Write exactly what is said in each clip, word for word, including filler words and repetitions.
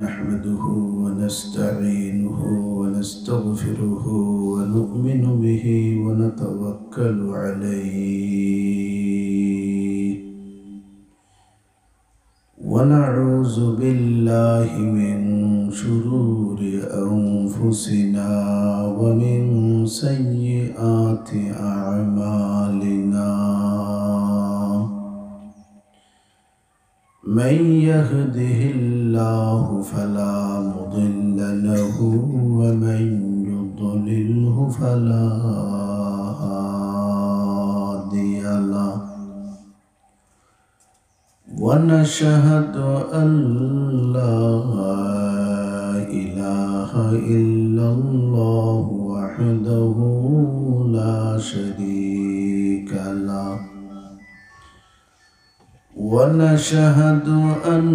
نحمده ونستعينه ونستغفره ونؤمن به ونتوكل عليه، ونعوذ بالله من شرور أنفسنا ومن سيئات أعمالنا. من يهده الله فلا مضل له، ومن يضلله فلا هادي له. ونشهد أن لا إله إلا الله وحده لا شريك له، ونشهد أن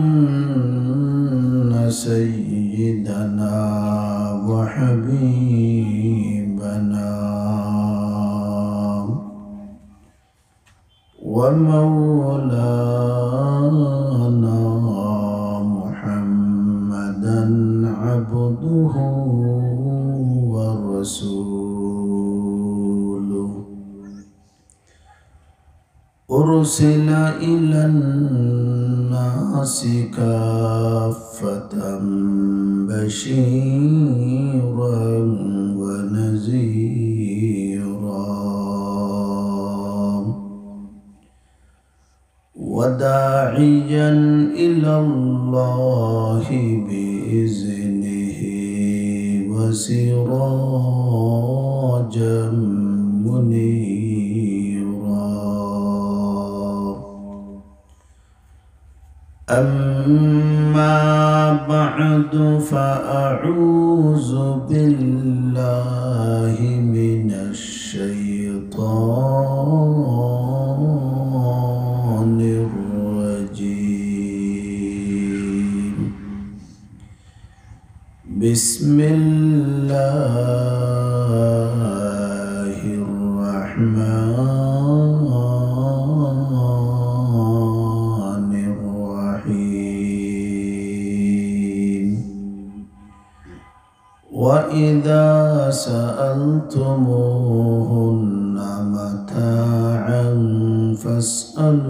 سيدنا وحبيبنا ومولانا محمدا عبده ورسوله، أرسل إلى الناس كافة بشيرا ونذيرا، وداعيا إلى الله بإذنه وسراجا منيرا. أما بعد، فأعوذ بالله من الشيطان الرجيم. بسم الله الرحمن الرحيم. وإذا سألتموهن متاعا فاسألوهن،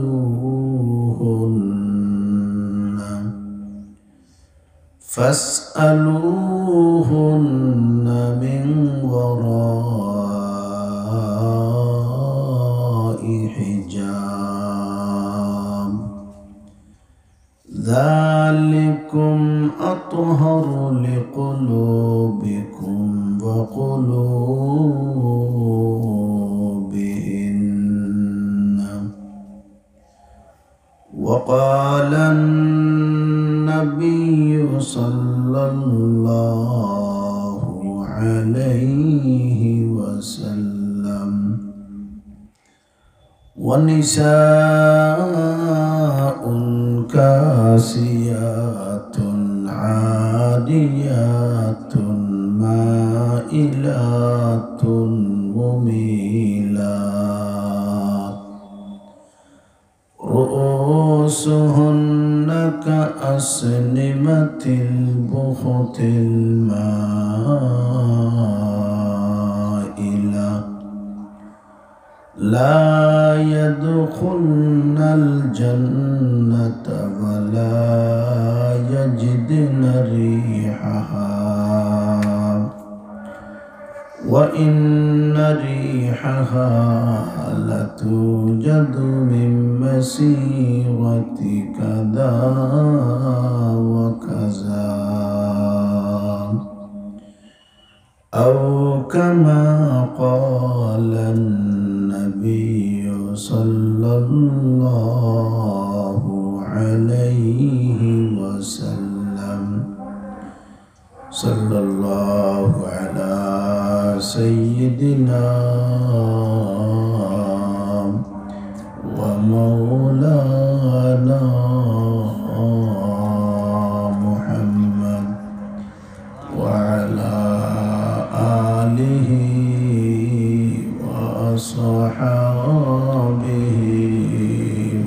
فاسألوهن من وراء حجاب، ذلكم أطهر لقلوبكم وقلوبهن. وقال النبي صلى الله عليه وسلم: ونساء كاسيات عاريات مائلات مميلات، رؤوسهن كأسنمة البخت المائلة، لا يدخلن الجنة ولا يجدن ريحها، وإن ريحها لتوجد من مسيرة كذا وكذا، أو كما قال النبي صلى الله عليه وسلم. صلى الله على سيدنا ومولانا محمد وعلى آله وأصحابه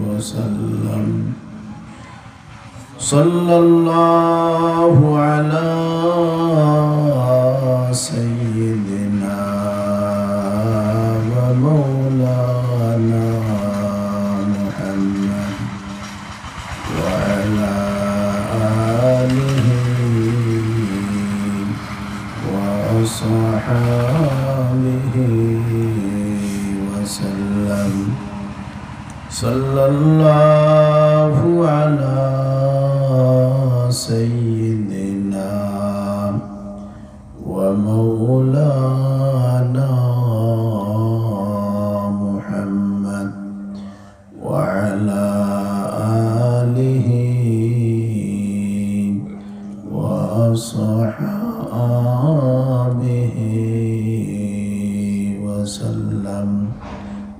وسلم. صلى الله وصحابه وسلم. صلى الله على سيدنا ومولانا محمد وعلى آله وأصحابه وسلم.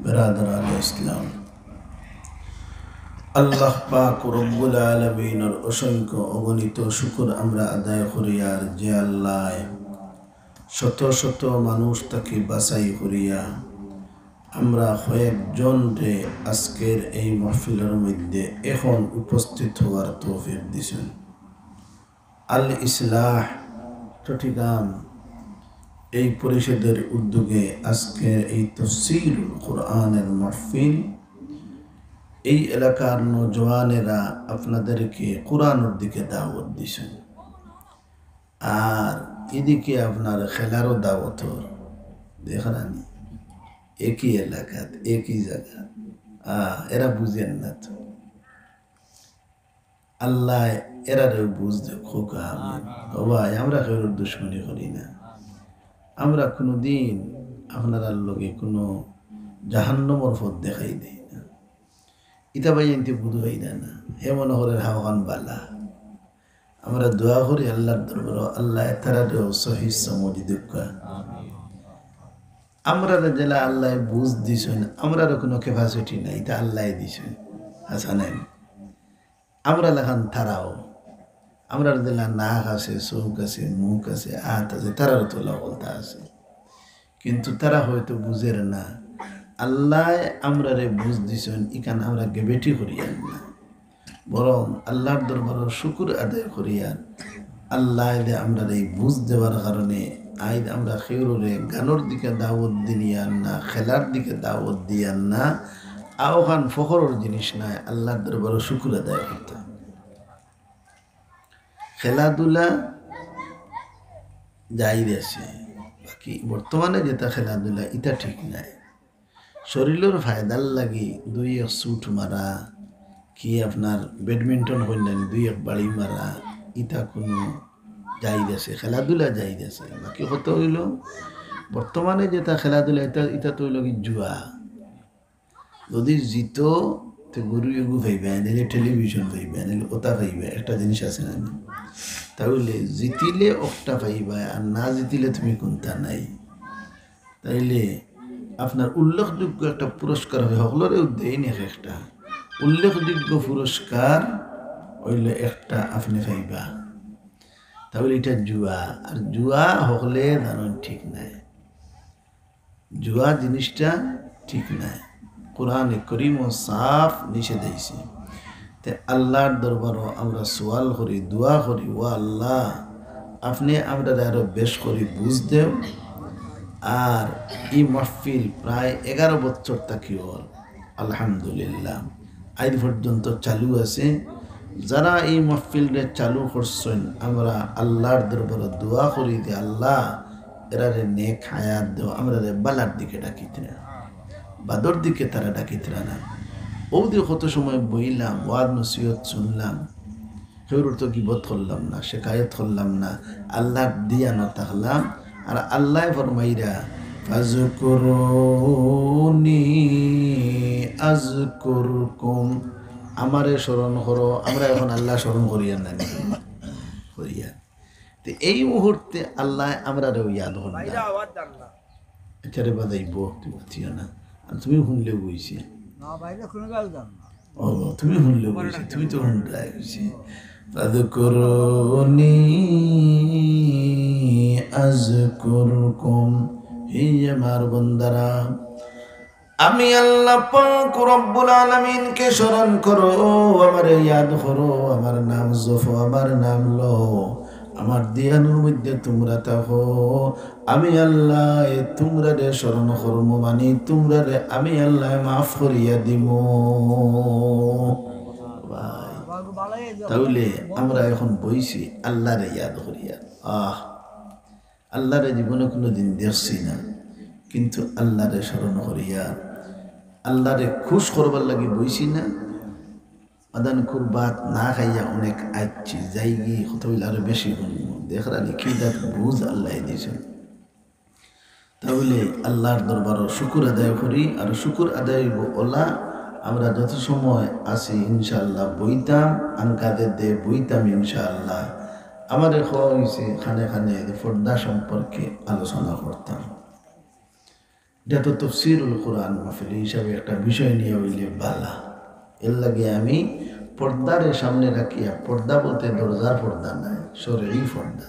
বেরাদরান ইসলাম, আল্লাহ পাক রব্বুল আলামিনর অসংখ্য অগণিত শুকুর আমরা আদায় করিয়ার, যে আল্লায় শত শত মানুষ থাকি বাছাই করিয়া আমরা কয়েকজনরে আজকের এই মাহফিলর মধ্যে এখন উপস্থিত হওয়ার তৌফিক দিছইন। আল ইসলাহ চট্টগ্রাম এই পরিষদের উদ্যোগে আজকের এই তফসিরুল কোরআনের মাহফিল, এই এলাকার নওজোয়ানেরা আপনাদেরকে কোরআনের দিকে দাওয়াত দিছইন। আর এদিকে আপনার খেলারও দাওয়াত অর, দেখরানি একই এলাকাত, একই জাগাত। আহ, এরা বুঝের না তো। আল্লায় এরারেও বুঝ দেউক, কউক্কা আমিন। ও ভাই, আমরা কেউর দুশমনি করি না। আমরা কুনুদিন আপনারার লগে কুনু জাহান্নামর পথ দেখাই দেই না। ইতা ভাই এনতে বুঝ অইরা না, হে মনো করের হাওখান বালা। আমরা দোয়া করি আল্লার দরবারো, আল্লায় তারারেও সহি সমঝ দেউক্কা। আমরারে যেলা আল্লায় বুঝ দিছইন, আমরারও কুনু capacity নাই, ইতা আল্লায় দিছইন। হাছা নায় নি? আমরা লাখান তারাও, আমরার যেলা নাক আছে, চউখ আছে, মুখ আছে, আত আছে, তারারও তো অলা অবস্থা আছে। কিন্তু তারা হয়তো বুঝের না। আল্লায় আমরারে বুঝ দিছইন, ইখান আমরা গেবেটি করিয়ার না, বরং আল্লার দরবারো শুকুর আদায় করিয়ার। আল্লায় যে আমরারে এই বুঝ দেওয়ার কারণে আইজ আমরা কেউরে গানর দিকে দাওয়াত দিয়ার না, খেলার দিকে দাওয়াত দিয়ার না, অউখান ফখরর জিনিস নায়, আল্লার দরবারো শুকুর আদায় করতাম। খেলাধুলা জায়েজ আছে, বাকি বর্তমানে যেটা খেলাধুলা, ইটা ঠিক নায়। শরীলর ফায়দার লাগি দুই এক ছুট মারা, কি আপনার badminton কইন না নি, দুই এক বাড়ি মারা, ইটা কুনু জায়েজ আছে, খেলাধুলা জায়েজ আছে। বাকি কথা অইলো, বর্তমানে যেটা খেলাধুলা, ইটা, ইটা তো অইলো কি জুয়া। যদি জিতো, তে গরু এগু পাইবা, নাইলে television পাইবা, নাইলে ওটা পাইবা, একটা জিনিস আছে না নি? তাইলে জিতিলে ওটা পাইবা, আর না জিতিলে তুমি কুনতা নাই। তাইলে আপনার উল্লেখযোগ্য একটা পুরস্কার অয়, হকলরে দেইন এক একটা। উল্লেখযোগ্য পুরস্কার অইলো একটা আপনে পাইবা। তাইলে ইটা জুয়া, আর জুয়া হকলে জানইন ঠিক নায়। জুয়া জিনিসটা ঠিক নায়, কোরআনে করিমো সাফ নিষেধ অইছে। তে আল্লার দরবারো আমরা সওয়াল করি, দোয়া করি, ও আল্লাহ, আপনে আমরারে আরো বেশ করি বুঝ দেও। আর ই মাহফিল প্রায় এগারো বছর থাকি অর, আলহামদুলিল্লাহ, আইজ পর্যন্ত চালু আছে। যারা এই মাহফিলরে চালু করছইন, আমরা আল্লার দরবারো দোয়া করি যে, আল্লাহ, এরারে নেক হায়াত দেও, আমরারে বালার দিকে ডাকিত না, বাদর দিকে তারা ডাকিত না। অউ দি কত সময় বইলাম, ওয়াজ নসিহত শুনলাম, কেউর তো গিবত করলাম না, শেকায়ত করলাম না, আল্লার দিয়ানো থাকলাম। আর আল্লায় ফরমাইরা, "ফাজকুরুনি আজকুরকুম", আমারে স্মরণ করো। আমরা এখন আল্লাহ স্মরণ করিয়ার না নি? করিয়ার। তে এই মুহূর্তে আল্লায় আমরারেও ইয়াদ করইন না। আচ্ছা রে, বাজাইবো, তুমি মাতিও না। আর তুমি হুনলে অইছে। না, বাইরে কোনো গাল যান না। ও, তুমি হুনলে অইছে, তুমি তো হুনরায় অইছে। ফাযকুরুনি আযকুরকুম। হে আমার বন্দারা, আমি আল্লাহ পাক রব্বুল আলামিনকে স্মরণ করো, আমারে ইয়াদ করো, আমার নাম জপো, আমার নাম লও, আমার দিয়ানুর মধ্যে তুমরা থাকো। আমি আল্লায় তুমরারে স্মরণ করমু, মানি তুমরারে আমি আল্লায় মাফ করিয়া দিমু। ভাই, তাইলে আমরা এখন বইছি আল্লারে ইয়াদ করিয়া। আহ, আল্লাহরে জীবনে কুনুদিন দেখছি না, কিন্তু আল্লাহরে স্মরণ করিয়া আল্লাহরে খুশ করবার লাগি বইছি না। আদান কুরবাত না খাইয়া অনেক আইছি, যাইগি কত অইলে আরো বেশি হুনমু। দেখরা নি কি জাত বুঝ আল্লায় দিছইন। তাইলে আল্লাহর দরবারো শুকুর আদায় করি, আর শুকুর আদায় অইবো অলা, আমরা যত সময় আছি ইনশাআল্লাহ বইতাম, আনকাদে দে বইতাম ইনশাআল্লাহ। আমারে কওয়া অইছে খানে খানে যে পর্দা সম্পর্কে আলোচনা করতাম। ইটা তো তফসিরুল কোরআন মাহফিল হিসাবে একটা বিষয় নিয়া অইলে বালা। এর লাগি আমি পর্দারে সামনে রাখিয়া, পর্দা বলতে দরজার পর্দা নায়, শরঈ পর্দা।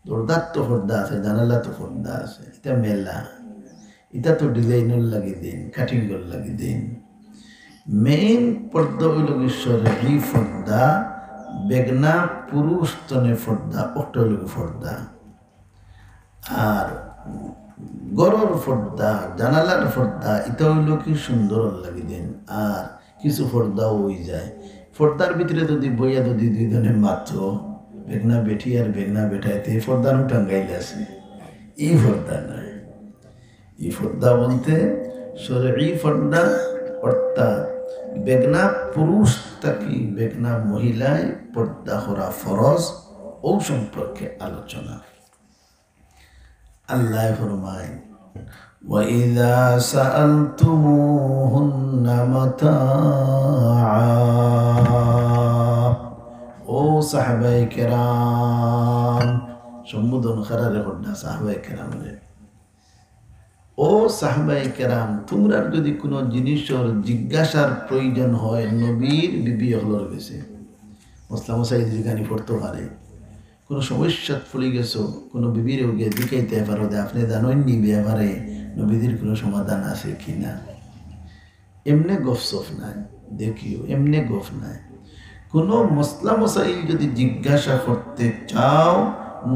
দরজাত তো পর্দা আছে, জানালাত তো পর্দা আছে, ইটা মেলা, ইটা তো ডিজাইনর লাগি দেইন, কাটিংর লাগি দেইন। মেইন পর্দা অইলোগি শরঈ পর্দা, বেগনা পুরুষ তনে পর্দা, অকটা অইলোগি পর্দা। আর ঘরর পর্দা, জানালার পর্দা, ইটা অইলো কি সুন্দরর লাগি দেইন। আর কিছু পর্দাও অইযায়। পর্দার ভিতরে যুদি বইয়া যুদি দুইজনে মাতো, বেগনা বেটি আর বেগনা বেটায়, তে পর্দা নু টাঙ্গাইল আছে। ই পর্দা নায়। ই পর্দা বলতে শরঈ পর্দা, অর্থাৎ বেগনা পুরুষ থাকি বেগনা মহিলায় পর্দা করা ফরজ, অউ সম্পর্কে আলোচনা। আল্লায় ফরমাইন, "ওয়া ইযা সাআলতুমুহুন্না মাতাআ।" ও সাহাবায়ে কেরাম, সম্বোধন কারারে কররা? সাহাবায়ে কেরামরে। ও সাহাবায়ে কেরাম, তুমরার যুদি কুনু জিনিসর জিজ্ঞাসার প্রয়োজন হয় নবীর বিবি অকলর গেছে, মাসলা মাসাইল জিকানি পড়তো পারে, কুনু সমস্যাত পড়ি গেছো, কুনু বিবিরে গিয়া জিকাইতায় পারো যে আপনে জানইন নি ব্যাপারে নবীজির কুনু সমাধান আছে কি না। এমনে গফসফ নায়, দেখিও, এমনে গফ নায়। কুনু মাসলা মাসাইল যুদি জিজ্ঞাসা করতে চাও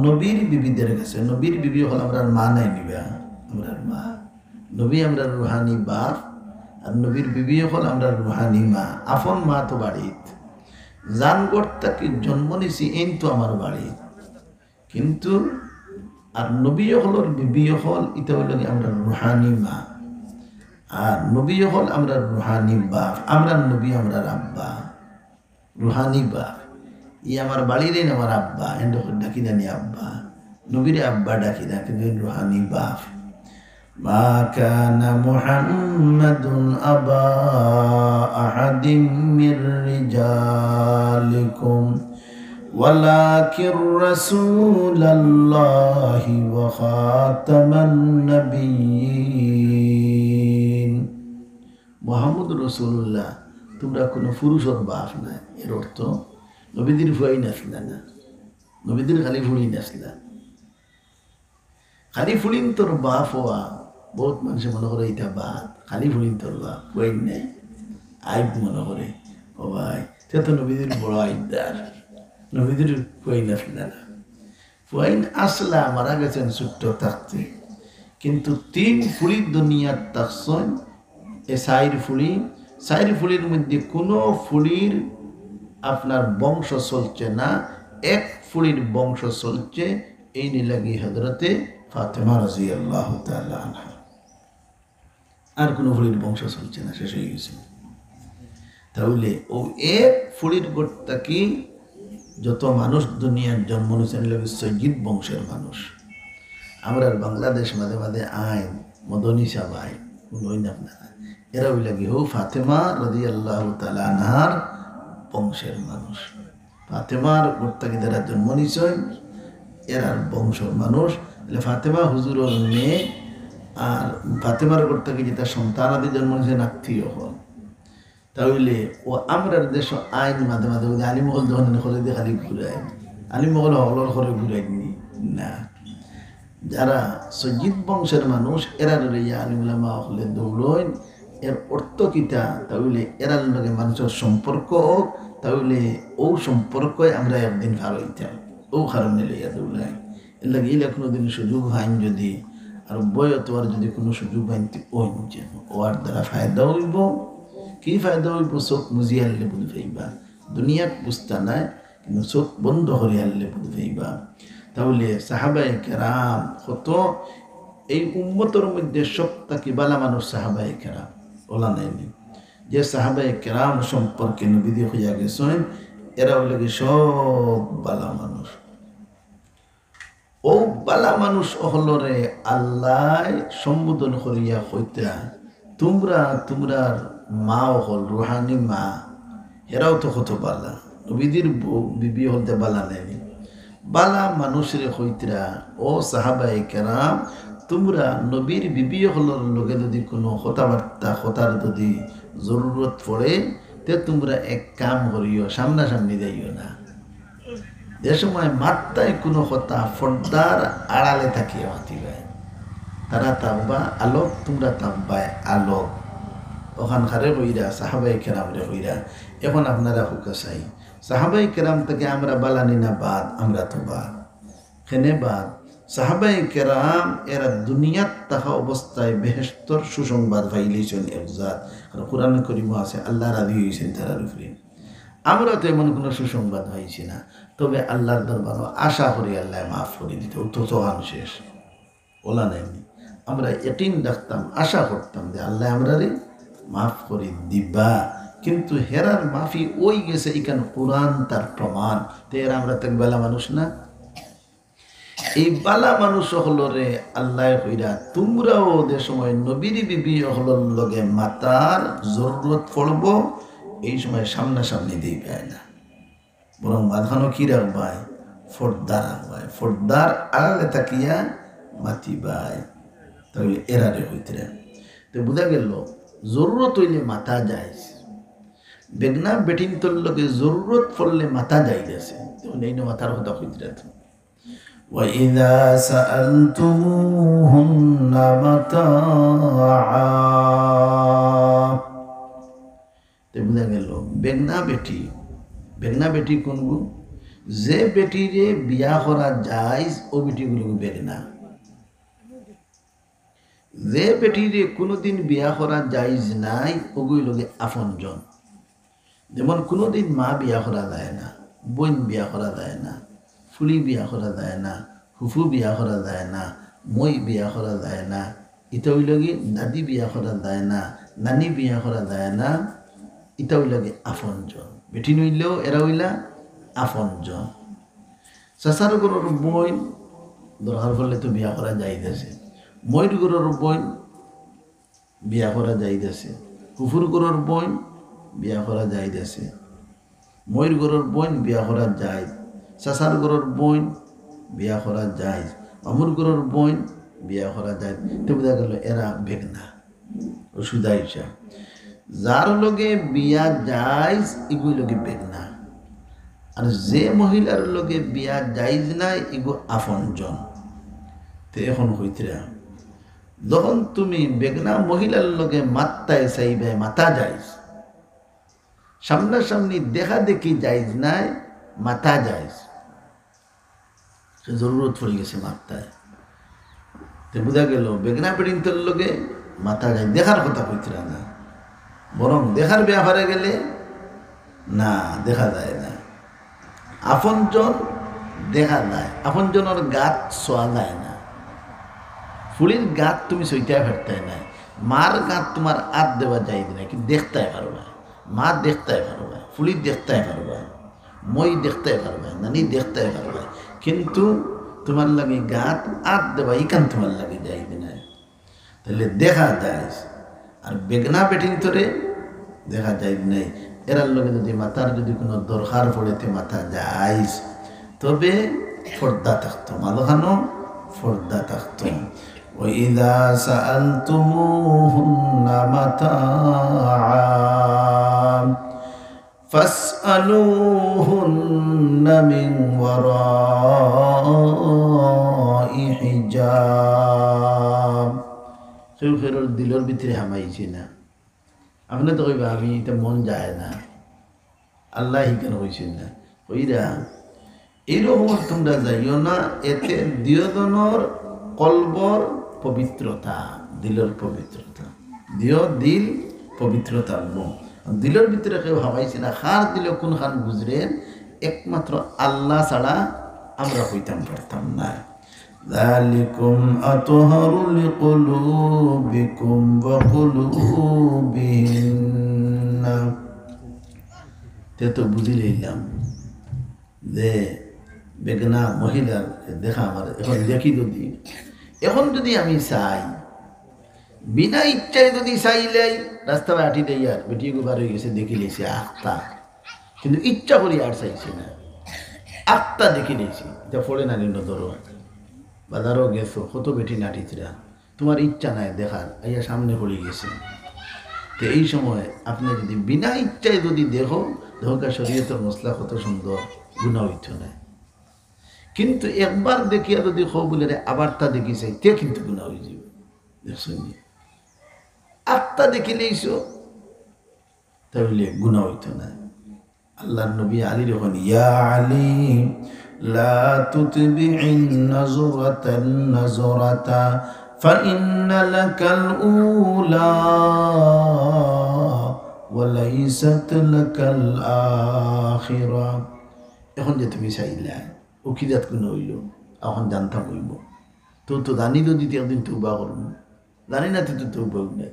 নবীর বিবিদের গেছে, নবীর বিবি অকল আমরার মা নায় নি বা, আমরার মা। নবী আমরার রুহানি বাপ, আর নবীর বিবি অকল আমরার রুহানি মা। আপন মা তো বাড়িত, যান ঘর থাকি জন্ম নিছি, এইন তো আমার বাড়িত। কিন্তু আর নবী অকলর বিবি অকল, ইতা অইলোগি আমরার রুহানি মা। আর নবী অকল আমরার রুহানি বাপ, আমরার নবী আমরার আব্বা। রুহানি বাপ। ই আমার বাড়ির এইন আমার আব্বা, এন ডাকি জানি আব্বা। নবীরে আব্বা ডাকি না, কিন্তু এইন রুহানি বাপ। ما كان محمد أبا أحد من رجالكم ولكن رسول الله وخاتم النبيين। মুহাম্মদ রাসূলুল্লাহ, তুমরা কুনু পুরুষর বাপ নায়। এর অর্থ নবীজির ফুয়াইন আছলা না, নবীজির খালি ফুড়িন আছলা। খালি ফুড়িন্তর বাপ অওয়া, বউত মানষে মনো করে ইটা বাদ, খালি ফুড়িন্তর বাপ, ফুয়াইন নাই, আইব মনো করে। ও ভাই, তে তো নবীজির বড় আইবদার, নবীজির ফুয়াইন আছলা না। ফুয়াইন আছলা, মারা গেছইন ছুট্ট থাকতে, কিন্তু তিন ফুড়ি দুনিয়াত থাকছইন। এ চাইর ফুড়ি, চাইর ফুড়ির মধ্যে কুনু ফুড়ির আপনার বংশ চলছে না, এক ফুড়ির বংশ চলছে, এইন অইলাগি হযরতে ফাতেমা রাদিয়াল্লাহু তাআলা আনহা। আর কুনু ফুড়ির বংশ চলছে না, শেষ অইগেছে। তাইলে অউ এক ফুড়ির ঘর থাকি যত মানুষ দুনিয়াত জন্ম নিছইন, অইলাগি সৈয়দ বংশের মানুষ। আমরার বাংলাদেশ মাঝে মাঝে আইন, মদনী সাব আইন, হুনইন আপনারা, এরা অইলাগি হউ ফাতেমা রাদিয়াল্লাহু তাআলা আনহার বংশের মানুষ। ফাতেমার ঘর থাকি যারা জন্ম নিছইন, এরার বংশর মানুষ। তাইলে ফাতেমা হুজুরর মেয়ে, আর ফাতেমার ঘর থাকি যেতা সন্তান আদি জন্ম নিছইন, আত্মীয় অকল। তাইলে অউ আমরার দেশো আইন মাঝে মাঝে অউ যে আলিম অকল যখন করে দে খালি ঘুরায়, আলিম অকল হকলর করে ঘুরায় নি না। যারা সৈয়দ বংশের মানুষ, এরারে লইয়া আলিম উলামা অকলে দৌড়ইন। এর অর্থ কিতা? তাইলে এরার লগে মানুষর সম্পর্ক অউক, তাইলে অউ সম্পর্কয় আমরা একদিন পার অইতাম, অউ কারণে লইয়া দৌড়াইন। এর লাগি ইলা কুনুদিন সুযোগ পাইন যুদি, আর বয়স অওয়ার যুদি কুনু সুযোগ পাইন, তে অইন যেন, অওয়ার দ্বারা ফায়দা অইবো। কি ফায়দা অইবো? চউখ মুজিয়া আইলে বুঝি পাইবা। দুনিয়াত বুঝতা নায়, কিন্তু চউখ বন্ধ করিয়া আইলে বুঝি পাইবা। তাইলে সাহাবায়ে কেরাম কত, এই উম্মতর মধ্যে সব থাকি বালা মানুষ সাহাবায়ে কেরাম, অলা নায়নি? যে সাহাবায়ে কেরাম সম্পর্কে নবীজি কইয়া গেছইন, এরা অইলা গি সব বালা মানুষ। অউ বালা মানুষ অকলরে আল্লায় সম্বোধন করিয়া কইতরা, তুমরা, তুমরার মা অকল, রুহানি মা, এরাও তো কত বালা। নবীজির বউ, বিবি অকল তে বালা নায়নি? বালা মানুষরে কইতরা, ও সাহাবায়ে কেরাম, তুমরা নবীর বিবি অকলর লগে যুদি কুনু কথাবার্তা, কথার যুদি জরুরত পড়ে, তে তুমরা এক কাম করিও, সামনাসামনি যাইও না। যে সময় মাততায় কুনু কথা, পর্দার আড়ালে থাকিয়া মাতিবায়। তারা থাকবা আলোক, তুমরা থাকবায় আলোক। অখান কারে কইরা, সাহাবায়ে কেরামরে কইরা। এখন আপনারা কউক্কা চাই, সাহাবায়ে কেরাম থাকি আমরা বালা নি না বাদ? আমরা তো বাদ। কেনে বাদ? সাহাবায়ে কেরাম এরা দুনিয়াত থাকা অবস্থায় বেহেশতর সুসংবাদ পাইলিছইন এক জাত। আর কোরআন করিমো আছে, আল্লাহ রাজি অইছইন তারার উপরে। আমরা তো এমন কুনু সুসংবাদ পাইছি না, তবে আল্লাহর দরবারো আশা করি আল্লায় মাফ করি দিতা, অউ তো তখন শেষ। অলা নায়নি? আমরা ইয়াকিন রাখতাম, আশা করতাম যে আল্লায় আমরারে মাফ করি দিবা, কিন্তু হেরার মাফি অইগেছে, ইখান কোরআন তার প্রমাণ। তে এরা আমরা থাকি বালা মানুষ না? এই বালা মানুষ অকলরে আল্লায় কইরা, তুমরাও যে সময় নবীর বিবি অকলর লগে মাতার জরুরত পড়বো, এই সময় সামনাসামনি যাইবায় না, বরং মাঝখানো কি রাখবায়? পর্দা রাখবায়। পর্দার আড়ালে থাকিয়া মাতিবায়। তাইলে এরারে কইতরা। তে বুঝা গেল, জরুরত অইলে মাতা জায়েজ। বেগনা বেটিন্তর লগে জরুরত পড়লে মাতা জায়েজ আছে। তখন এইন মাতার কথা কইতরা তো। وإذا سألتموهن متاعا। তে বুঝা গেল, বেগনা বেটি, বেগনা বেটি কুনগু? যে বেটিরে বিয়া করা জায়েজ, অউ বেটিগুলো বেগনা। যে বেটিরে কুনুদিন বিয়া করা জায়েজ নায়, অগু অইলা গি আপনজন। যেমন কুনুদিন মা বিয়া করা যায় না, বইন বিয়া করা যায় না, ফুলি বিয়া করা যায় না, ফুফু বিয়া করা যায় না, মই বিয়া করা যায় না, ইতা অইলা গি দাদি বিয়া করা যায় না, নানি বিয়া করা যায় না, ইতা অইলা গি আপনজন। বেটিন অইলেও এরা অইলা আপনজন। চাচার ঘরর বইন দরকার পড়লে তো বিয়া করা জায়েজ আছে। মইর ঘরর বইন বিয়া করা জায়েজ আছে। ফুফুর ঘরর বইন বিয়া করা জায়েজ আছে। মইর ঘরর বইন বিয়া করা জায়েজ। চাচার ঘরর বইন বিয়া করা জায়েজ। মামুর ঘরর বইন বিয়া করা জায়েজ। তে বুঝা গেল এরা বেগনা। অউ সুজা হিসাব। যার লগে বিয়া জায়েজ, ইগু অইলা গি বেগনা। আর যে মহিলার লগে বিয়া জায়েজ নায়, ইগু আপনজন। তে এখন কইতরা, যখন তুমি বেগনা মহিলার লগে মাততায় চাইবায়, মাতা জায়েজ। সামনাসামনি দেখা দেখি জায়েজ নায়, মাতা জায়েজ। তে জরুরত পড়ি গেছে মাততায়। তে বুঝা গেল, বেগনা বেটিন্তর লগে মাতা জায়েজ, দেখার কথা কইতরা না, বরং দেখার ব্যাপারে গেলে না, দেখা যায় না। আপনজন দেখা যায়, আপনজনর গাত ছোয়া যায় না। ফুলির গাত তুমি ছইতায় পারতায় নায়, মার গাত তুমার আত দেওয়া জায়েজ নায়, কিন্তু দেখতায় পারবায়। মা দেখতায় পারবায়, ফুলি দেখতায় পারবায়, মই দেখতায় পারবায়, নানি দেখতায় পারবায়, কিন্তু তুমার লাগি গাত আত দেওয়া ইখান তুমার লাগি জায়েজ নায়। তাইলে দেখা জায়েজ। আর বেগনা বেটিন্তরে দেখা জায়েজ নায়। এরার লগে যুদি মাতার যুদি কুনু দরকার পড়ে তে মাতা জায়েজ। তবে পর্দা থাকতো, মাঝখানো পর্দা থাকতো। وإذا سألتموهن متاعا فاسألوهن من وراء حجاب। কেউ কেউর দিলর ভিতরে হামাইছে না। আপনে তো কইবা, "আমি ইতা মন যায় না।" আল্লায় ইখান কইছইন না। কইরা, এইরকম তুমরা যাইও না, এতে দুইওজনর কলবর পবিত্রতা, দিলর পবিত্রতা। দুইও দিল পবিত্র থাকবো। দিলর ভিতরে কেউ হামাইছে না, কার দিলো কুনখান গুজরে, একমাত্র আল্লাহ ছাড়া আমরা কইতাম পারতাম না। ذلكم أطهر لقلوبكم وقلوبهن। তে তো বুঝি লইলাম যে বেগানা মহিলার দেখা আমার এখন দেখি যদি, এখন যদি আমি চাই, বিনা ইচ্ছায় যদি চাইলাই, রাস্তায় আটি দেই আর বেটি এগু বার অই গেছে, দেখি লইছি আখতা, কিন্তু ইচ্ছা করি আর চাইছি না, আখতা দেখি লইছি। ইটা পড়ে না নি নজরো? বাজারো গেছো, কত বেটিন আটিতরা, তুমার ইচ্ছা নাই দেখার, আইয়া সামনে পড়ি গেছে। তো এই সময় আপনে যদি বিনা ইচ্ছায় যদি দেখো, দেখো শরীয়তর মসলা কত সুন্দর, গুনা অইতো না। কিন্তু একবার দেখিয়া যদি কও বুলে রে, আবার তা দেখি চাই, তে কিন্তু গুনা অই যাইবো। দেখছো নি? আখতা দেখি লইছো, তাইলে গুনা অইতো না। আল্লাহর নবী আলীরে কইন, يا علي لا تتبع النظرة النظرة فإن لك الأولى وليست لك الآخرة। এখন যে তুমি চাইলা, ও কি জাত গুনা অইলো, এখন জানতাম অইবো। তো, তো জানি যদি তে একদিন তওবা করমু, জানি না তে তো তওবা নাই।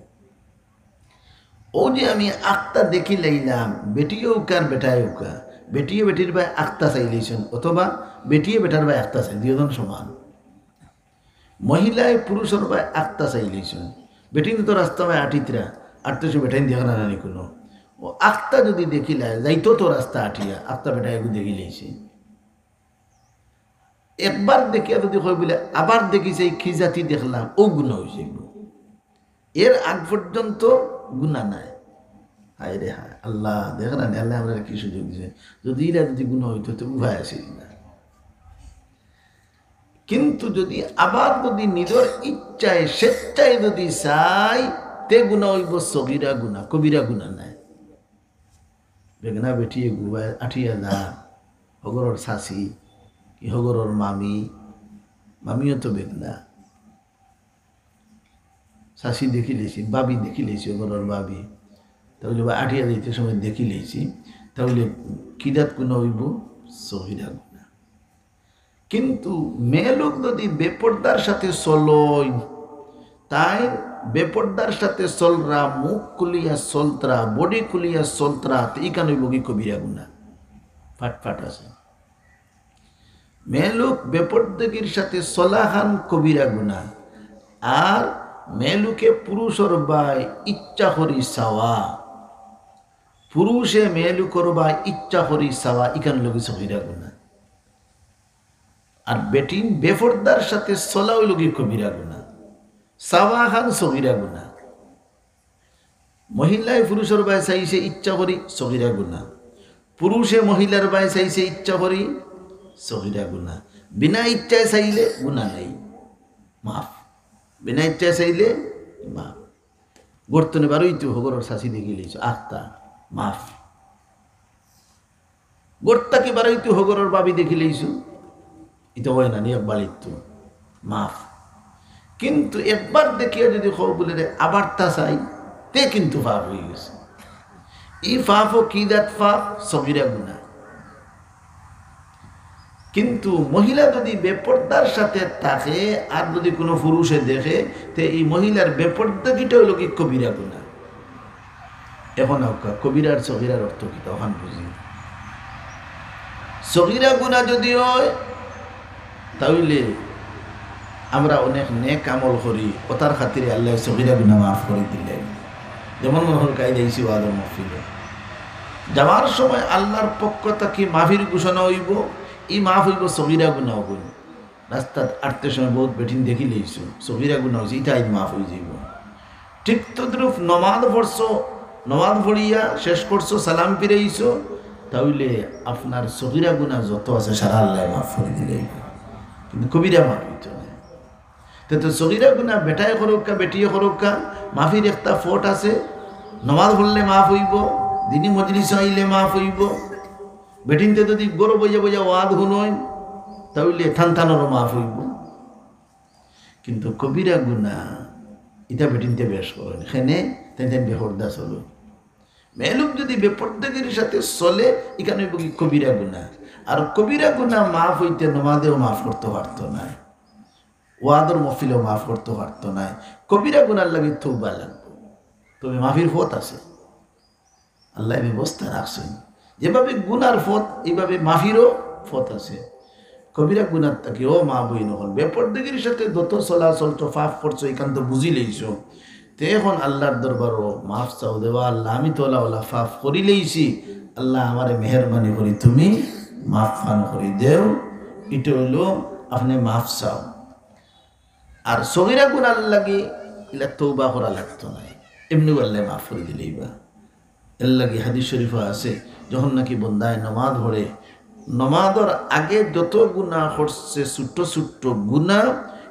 ও যে আমি আখতা দেখি লাইলাম, বেটি অউক আর বেটায় অউক, বেটিয়ে বেটির বায় আখতা চাইলাইছইন, অথবা বেটিয়ে বেটার বায় আখতা চাই, দুইজন সমান। মহিলায় পুরুষর বায় আখতা চাইলাইছইন, বেটিন তো রাস্তা বায় আটিতরা, আটতে সময় বেটাইন দেখরা না নি কুনু। ও আখতা যদি দেখিলায়, যাইতো তো রাস্তা আটিয়া, আখতা বেটায় এগু দেখি লাইছে। একবার দেখিয়া যদি কয় বুলে, আবার দেখি চাই কি জাতি দেখলাম, ও গুনা অই যাইবো। এর আগ পর্যন্ত গুনা নাই। হায় রে হায়, আল্লাহ, দেখরা নি, আল্লায় আমরারে কি সুযোগ দিছে। যদি ইলা যদি গুনা অইতো, তো উপায় আছিল না। কিন্তু যদি আবার যদি নিজর ইচ্ছায়, স্বেচ্ছায় যদি চাই, তে গুনা অইবো সগিরা গুনা, কবিরা গুনা নায়। বেগানা বেটি এগু বায় আটিয়া যার, হগরর চাচি, কি হগরর মামি, মামিও তো বেগানা। চাচি দেখি লাইছি, ভাবি দেখি লাইছি, হগরর ভাবি। তাইলে বা আটিয়া যাইতে সময় দেখি লাইছি, তাইলে কি জাত গুনা অইবো? সগিরা গুনা। কিন্তু মেয়েলোক যদি বেপর্দার সাথে চলইন, তাইন বেপর্দার সাথে চলরা, মুখ খুলিয়া চলতরা, body খুলিয়া চলতরা, তে ইখান অইবোগি কবিরা গুনা। ফাট ফাট আছে। মেয়েলোক বেপর্দাগির সাথে চলাখান কবিরা গুনা। আর মেয়েলোকে পুরুষর বায় ইচ্ছা করি চাওয়া, পুরুষে মেয়েলোকর বায় ইচ্ছা করি চাওয়া, ইখান অইলোগি সগিরা গুনা। আর বেটিন বেপর্দার সাথে চলা অইলোগি কবিরা গুনা, চাওয়াখান সগিরা গুনা। মহিলায় পুরুষর বায় চাইছে ইচ্ছা করি, সগিরা গুনা। পুরুষে মহিলার বায় চাইছে ইচ্ছা করি, সগিরা গুনা। বিনা ইচ্ছায় চাইলে গুনা নাই, মাফ। বিনা ইচ্ছায় চাইলে মাফ। ঘর তনে বারইতে হগরর চাচি দেখি লাইছো, আখতা, মাফ। ঘর থাকি বারইতে হগরর ভাবি দেখি লাইছো, ইতা অয় না নি, একবার ইতো মাফ। কিন্তু একবার দেখিয়া যদি কও বুলে রে, আবার তা চাই, তে কিন্তু পাপ অই গেছে। ই পাপও কি জাত পাপ? সগিরা গুনা। কিন্তু মহিলা যদি বেপর্দার সাথে থাকে আর যদি কুনু পুরুষে দেখে, তে ই মহিলার বেপর্দাগিটা অইলোগি কবিরা গুনা। এখন আউক্কা, কবিরা আর সগিরার অর্থ কিতা? অখান বুঝি। সগিরা গুনা যদি অয়, তাইলে আমরা অনেক নেক আমল করি, অতার খাতিরে আল্লায় সগিরা গুনা মাফ করি দিলাইন। যেমন মনো করো, কাইল আইছি ওয়াজর মাহফিলো, যাওয়ার সময় আল্লার পক্ষ থাকি মাফির ঘোষণা অইবো, ই মাফ অইবো সগিরা গুনা অইবো। রাস্তাত আটতে সময় বউত বেটিন দেখি লাইছো, সগিরা গুনা অইছে, ইতা আইজ মাফ অই যাইবো। ঠিক তদ্রূপ নমাজ পড়ছো, নমাজ পড়িয়া শেষ করছো, সালাম ফিরাইছো, তাইলে আপনার সগিরা গুনা যত আছে সারা আল্লায় মাফ করি দিলাইন, কিন্তু কবিরা মাফ অইতো নায়। তে তো সগিরা গুনা বেটায় করউক্কা, বেটিয়ে করউক্কা, মাফির একটা ফট আছে। নমাজ পড়লে মাফ অইবো, দিনি মজলিসো আইলে মাফ অইবো। বেটিন্তে যদি ঘরো বইয়া বইয়া ওয়াজ হুনইন, তাইলে থান থানরও মাফ অইবো। কিন্তু কবিরা গুনা, ইতা বেটিন্তে বেশ করইন। কেনে? তাইন তাইন বেপর্দা চলইন। মেয়েলোক যদি বেপর্দাগির সাথে চলে, ইখান অইবোগি কবিরা গুনা। আর কবিরা গুনা মাফ অইতে নমাজেও মাফ করতো পারতো নায়, ওয়াজর মহফিলেও মাফ করতো পারতো নায়। কবিরা গুনার লাগি তওবা লাগবো, তবে মাফির পথ আছে। আল্লায় ব্যবস্থা রাখছইন, যেভাবে গুনার পথ, এইভাবে মাফিরও পথ আছে। কবিরা গুনার থাকি, ও মা বইন অকল, বেপর্দাগির সাথে যত চলাচল তো পাপ করছো, ইখান তো বুঝিলাইছো। তে এখন আল্লার দরবারো মাফ চাও, দেওয়া আল্লা, আমি তো অলা অলা পাপ করিলাইছি, আল্লা আমারে মেহেরবানি করি তুমি মাফ খান করি দেও। ইটা অইলো আপনে মাফ চাও। আর সগিরা গুনার লাগি ইলা তওবা করা লাগতো নায়, এমনেউ আল্লায় মাফ করি দিলাইবা। এরলাগি হাদিস শরিফো আছে, যখন নাকি বন্দায় নমাজ পড়ে, নমাজর আগে যত গুনা করছে, ছোট্ট ছোট্ট গুনা,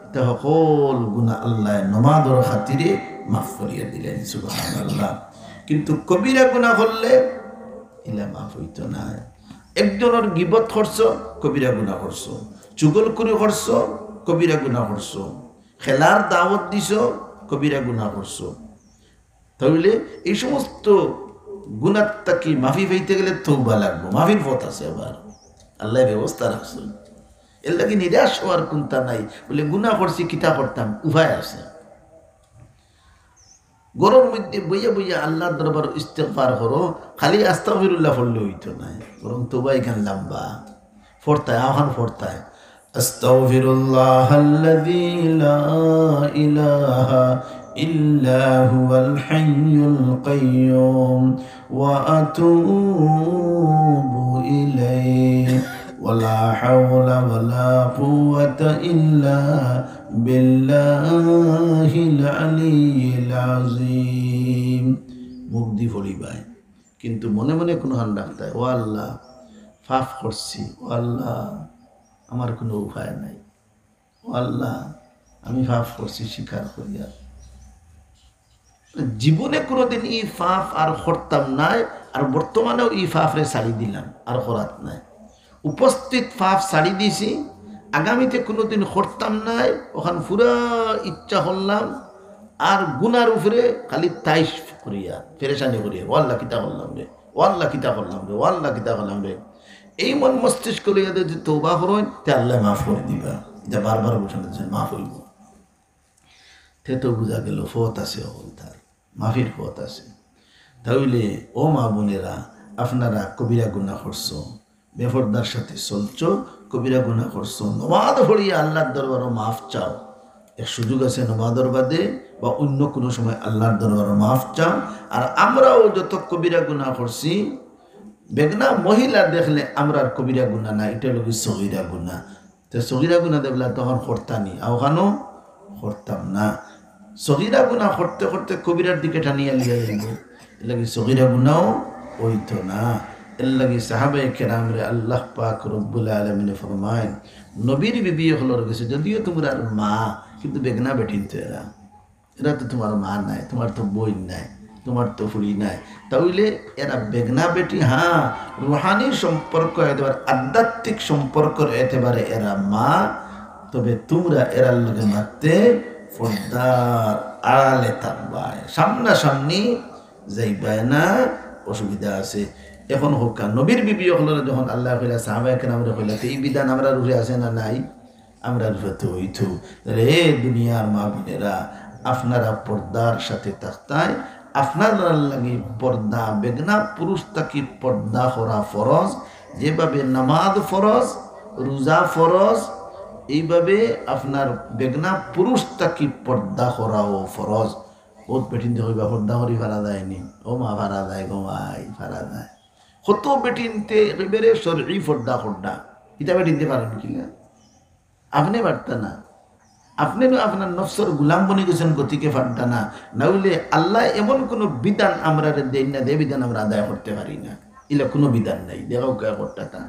ইতা হকল গুনা আল্লায় নমাজর খাতিরে মাফ করিয়া দিলাইন। সুবহানাল্লাহ। কিন্তু কবিরা গুনা করলে ইলা মাফ অইতো নায়। একজনর গিবত করছো, কবিরা গুনা করছো। চুগলখুরি করছো, কবিরা গুনা করছো। খেলার দাওয়াত দিছো, কবিরা গুনা করছো। তাইলে এই সমস্ত গুনার থাকি মাফি পাইতে গেলে তওবা লাগবো, মাফির পথ আছে আবার, আল্লায় ব্যবস্থা রাখছইন। এরলাগি নিরাশ অওয়ার কুন্তা নাই। বলে, গুনা করছি, কিতা করতাম, উপায় আছে। ঘরর মধ্যে বইয়া বইয়া আল্লার দরবারো ইস্তেগফার করো, খালি আস্তাগফিরুল্লাহ পড়লে অইতো নায়, বরং তওবা ইখান লম্বা পড়তায়, অখান পড়তায়। أستغفر الله الذي لا إله إلا هو الحي القيوم وأتوب إليه ولا حول ولا قوة إلا بالله العلي العظيم। মুখ দি পড়িবায়, কিন্তু মনে মনে কুনুখান রাখতায়, ও আল্লা, পাপ করছি, ও আল্লা, আমার কুনু উপায় নাই, ও আল্লা, আমি পাপ করছি, স্বীকার করিয়ার। জীবনে কুনুদিন ই পাপ আর করতাম নায়, আর বর্তমানেও ই পাপরে ছাড়ি দিলাম, আর করাত নায়। উপস্থিত পাপ ছাড়ি দিছি, আগামীতে কুনুদিন করতাম নায়, অখান পুরা ইচ্ছা করলাম, আর গুনার উপরে খালি তাইশ করিয়া, পেরেশানি করিয়া, ও আল্লা, কিতা করলাম রে, ও আল্লা, কিতা করলাম রে, ও আল্লা, কিতা করলাম রে। এই মন মস্তিষ্ক লইয়া যদি তওবা করইন, তে আল্লায় মাফ করি দিবা। ইটা বারবার ঘোষণা দিছইন, মাফ অইবো। তে তো বুঝা গেল পথ আছে, অকলতার মাফির পথ আছে। তাইলে ও মা বোনেরা, আপনারা কবিরা গুনা করছো, বেপর্দার সাথে চলছো, কবিরা গুনা করছো, নমাজ পড়িয়া আল্লার দরবারো মাফ চাও। এক সুযোগ আছে নমাজর বাদে বা অন্য কুনু সময় আল্লার দরবারো মাফ চাও। আর আমরাও যত কবিরা গুনা করছি, বেগনা মহিলা দেখলে আমরার কবিরা গুনা না, ইটা অইলো গি সগিরা গুনা। তে সগিরা গুনা দেখলে তখন করতানি, আর অখানও করতাম না। সগিরা গুনা করতে করতে কবিরার দিকে টানিয়া লিয়া যাইবো, এরলাগি সগিরা গুনাও অইতো না। এরলাগি সাহাবায়ে কেরামরে আল্লাহ পাক রব্বুল আলামিনে ফরমাইন, নবীর বিবি অকলর গেছে, যদিও তুমরার মা, কিন্তু বেগনা বেটিন তো এরা। এরা তো তুমার মা নায়, তুমার তো বইন নায়, তুমার তো ফুড়ি নায়। তাইলে এরা বেগনা বেটি, হ্যাঁ, রুহানি সম্পর্ক একেবারে, আধ্যাত্মিক সম্পর্কর একেবারে এরা মা, তবে তুমরা এরার লগে মাততে পর্দার আড়ালে থাকবায়, সামনাসামনি যাইবায় না, অসুবিধা আছে। এখন কউক্কা, নবীর বিবি অকলরে যখন আল্লায় কইলা, সাহাবায়ে কেরামরে কইলা, তে ই বিধান আমরার উপরে আছে না নাই? আমরার উপরে তো অইতো। তাইলে এ দুনিয়ার মা বোনেরা, আপনারা পর্দার সাথে থাকতায়, আপনারার লাগি পর্দা, বেগনা পুরুষ থাকি পর্দা করা ফরজ, যেভাবে নামাজ ফরজ, রোজা ফরজ, এইভাবে আপনার বেগনা পুরুষ থাকি পর্দা করাও ফরজ। বউত বেটিন্তে কইবা, পর্দা করি পারা যায়নি, ও মা, পারা যায় গো মাই, পারা যায়। কত বেটিন্তে একেবারে শরই পর্দা কররা, ইতা বেটিন্তে পারইন কিলা? আপনে পারতা না, আপনে নু আপনার নফসর গুলাম বনি গেছেন, গতিকে পারতা না। না অইলে আল্লায় এমন কুনু বিধান আমরারে দেইন না, যে বিধান আমরা আদায় করতে পারি না, ইলা কুনু বিধান নাই। দেখাও কে করতা তা।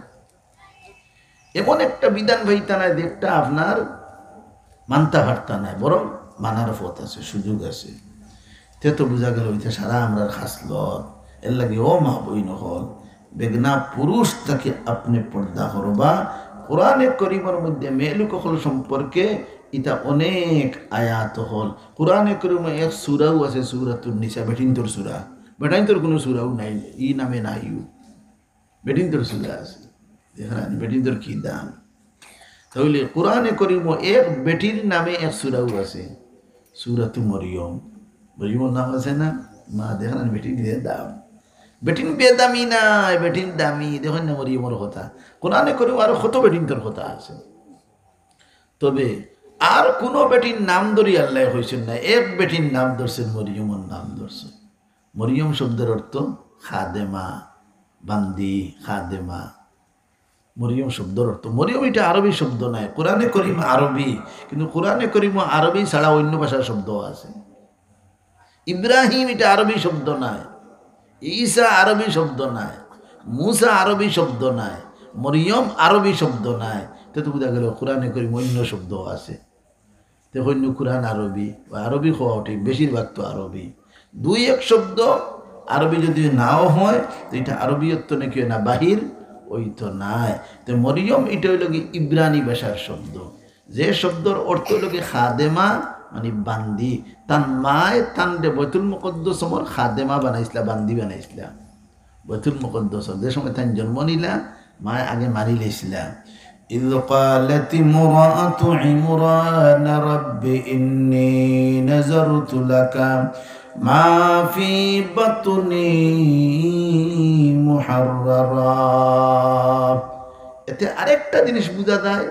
এমন একটা বিধান পাইতা নায় যেটা আপনার মানতা পারতা নায়, বরং মানার পথ আছে, সুযোগ আছে। তে তো বুঝা গেল, ইটা সারা আমরার খাসলত। এরলাগি ও মা বইন অকল, বেগনা পুরুষ থাকি আপনে পর্দা করবা। কোরআনে করিমর মধ্যে মেয়েলোক অকল সম্পর্কে ইটা অনেক আয়াত অকল। কোরআনে করিমর এক সূরাও আছে, সূরাতুন নিসা, বেটিন্তর সূরা। বেটাইন্তর কুনু সূরাও নাই, ই নামে নাইও। বেটিন্তর সূরা আছে। দেখরা নি বেটিন্তর কি দাম। তাইলে কোরআনে করিমো এক বেটির নামে এক সূরাও আছে, সূরাতু মরিয়ম। মরিয়মর নাম আছে না? মা, দেখরা নি বেটিন্তর দাম। বেটিন বেদামি নায়, বেটিন দামি। দেখইন না মরিয়মর কথা। কোরআনে করিমো আরো কত বেটিন্তর কথা আছে। তবে আর কুনু বেটির নাম ধরি আল্লায় কইছইন না, এক বেটির নাম ধরছইন, মরিয়মর নাম ধরছইন। মরিয়ম শব্দর অর্থ খাদেমা, বান্দি, খাদেমা। মরিয়ম শব্দর অর্থ, মরিয়ম ইটা আরবি শব্দ নায়, কোরআনে করিম আরবি, কিন্তু কোরআনে করিমো আরবি ছাড়া অইন্য ভাষার শব্দ আছে। ইব্রাহিম ইটা আরবি শব্দ নায়, ঈসা আরবি শব্দ নায়, মুসা আরবি শব্দ নায়, মরিয়ম আরবি শব্দ নায়। তে তো বুঝা গেল কোরআনে করিমো অইন্য শব্দ আছে। তে কইন কোরআন আরবি, আরবি কওয়া ঠিক, বেশিরভাগ তো আরবি। দুই এক শব্দ আরবি যদি নাও হয়, তো ইটা আরবিয়ত্ত নাকি না, বাহির অইতো নায়। তে মরিয়ম ইটা অইলো গি ইব্রানি ভাষার শব্দ, যে শব্দর অর্থ অইলো গি খাদেমা, মানে বান্দি। তান মায় তানরে বাইতুল মুকাদ্দাসর খাদেমা বানাইছলা, বান্দি বানাইছলা। বাইতুল মুকাদ্দাসর যে সময় তান জন্ম নিলা, মায় আগে মানি লাইছলা। إذ قالت امرأة عمران رب إني نذرت لك ما في بطني محررا। এতে আরেকটা জিনিস বুঝা যায়,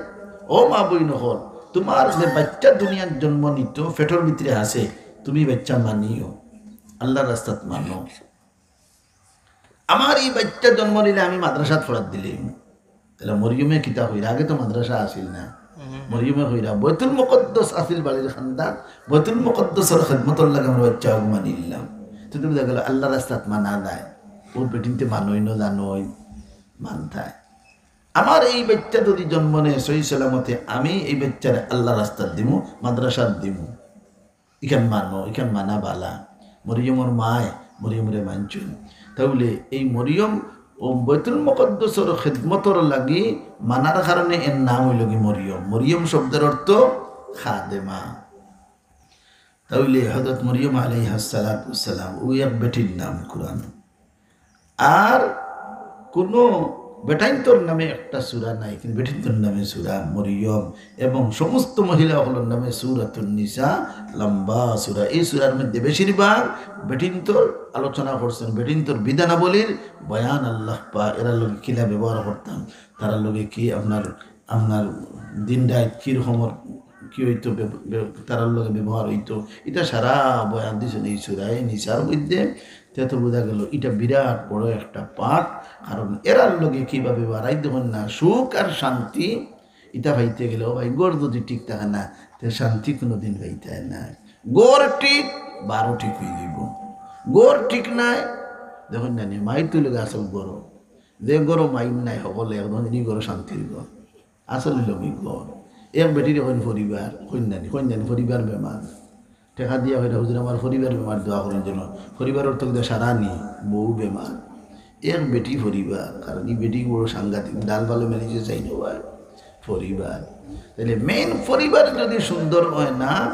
ও মা বইন অকল, তুমার যে বাইচ্চা দুনিয়াত জন্ম নিতো, পেটর ভিতরে আছে, তুমি বাইচ্চা মানিও, আল্লার রাস্তাত মানো। আমার ই বাইচ্চা জন্ম নিলে আমি মাদ্রাসাত পড়াত দিলাইমু। তাইলে মরিয়মে কিতা কইরা? আগে তো মাদ্রাসা আছিল না। মরিয়মে কইরা, বাইতুল মুকাদ্দাস আছিল বাড়ির কান্দাত, বাইতুল মুকাদ্দাসর খেদমতর লাগি আমার বাইচ্চা অগু মানিলাইলাম। তে তুমি দেখা গেল আল্লার রাস্তাত মানা যায়, ও বেটিন্তে মানইন না জানইন, মানতায়। আমার এই বাইচ্চা যদি জন্ম নেয় সহি সালামতে, আমি এই বাইচ্চারে আল্লার রাস্তাত দিমু, মাদ্রাসাত দিমু। ইখান মানো, ইখান মানা বালা। মরিয়মর মায় মরিয়মরে মানছইন। তাইলে এই মরিয়ম ও বাইতুল মুকাদ্দাসর খেদমতর লাগি মানার কারণে এর নাম অইলো গি মরিয়ম। মরিয়ম শব্দর অর্থ খাদেমা। তাইলে হযরত মরিয়ম আলাইহাস সালাতু ওয়াস সালাম, অউ এক বেটির নাম কোরআন। আর কুনু বেটাইন্তর নামে একটা সূরা নাই, কিন্তু বেটিন্তর নামে সূরা মরিয়ম, এবং সমস্ত মহিলা অকলর নামে সূরাতুন নিসা, লম্বা সূরা। এই সূরার মধ্যে বেশিরভাগ বেটিন্তর আলোচনা করছইন, বেটিন্তর বিধানাবলীর বয়ান আল্লাহ পাক, এরার লগে কিলা ব্যবহার করতাম, তারার লগে কি আপনার, আপনার দিন রাইত কি রকমর কি অইতো, ব্যব-, ব্যব-, তারার লগে ব্যবহার অইতো, ইটা সারা বয়ান দিছইন এই সূরায়ে নিসার মধ্যে। তে তো বুঝা গেল ইটা বিরাট বড় একটা পাঠ, কারণ এরার লগে কিভাবে ব্যবহার, রাইত দেখইন না, সুখ আর শান্তি, ইটা পাইতে গেলে, ও ভাই, ঘর যদি ঠিক থাকে না, তে শান্তি কুনুদিন পাইতায় না। ঘর ঠিক, বারো ঠিক অইযিবো। ঘর ঠিক নাই, দেখইন না নি, মাইর তুলে গাছর ঘর, যে ঘরো মাইর নাই, হকলে একদম ই ঘর শান্তির ঘর। আসল অইলো গি ঘর। এক বেটিরে কইন পরিবার, কইন না নি, কইন না নি, পরিবার বেমার। টেকা দিয়া কইরা, "হুজুর, আমার পরিবার বেমার, দোয়া করইন যেন।" পরিবার অর্থ কিন্তু সারা নি, বউ বেমার। এক বেটি পরিবার, কারণ ই বেটি বড় সাংঘাতিক, ডাল ভালো মেলিছে চাই না ভাই। পরিবার। তাইলে main পরিবার যদি সুন্দর অয় না,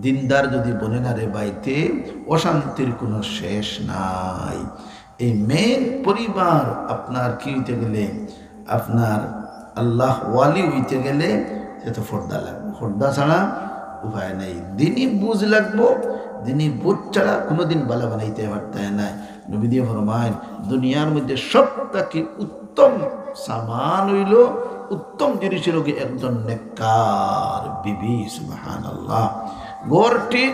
দিনদার যদি বনে না রে ভাই, তে অশান্তির কুনু শেষ নাই। এই main পরিবার আপনার কি অইতে গেলে, আপনার আল্লাহ ওয়ালি অইতে গেলে, তে তো পর্দা লাগবো। পর্দা ছাড়া উপায় নাই। দিনি বুঝ লাগবো, দিনি বুঝ ছাড়া কুনুদিন বালা বানাইতে পারতায় নায়। নবীজিয়ে ফরমাইন, দুনিয়ার মধ্যে সব থাকি উত্তম সামান অইলো, উত্তম জিনিস অইলো গি একজন নেককার বিবি। সুবহানাল্লাহ। ঘর ঠিক,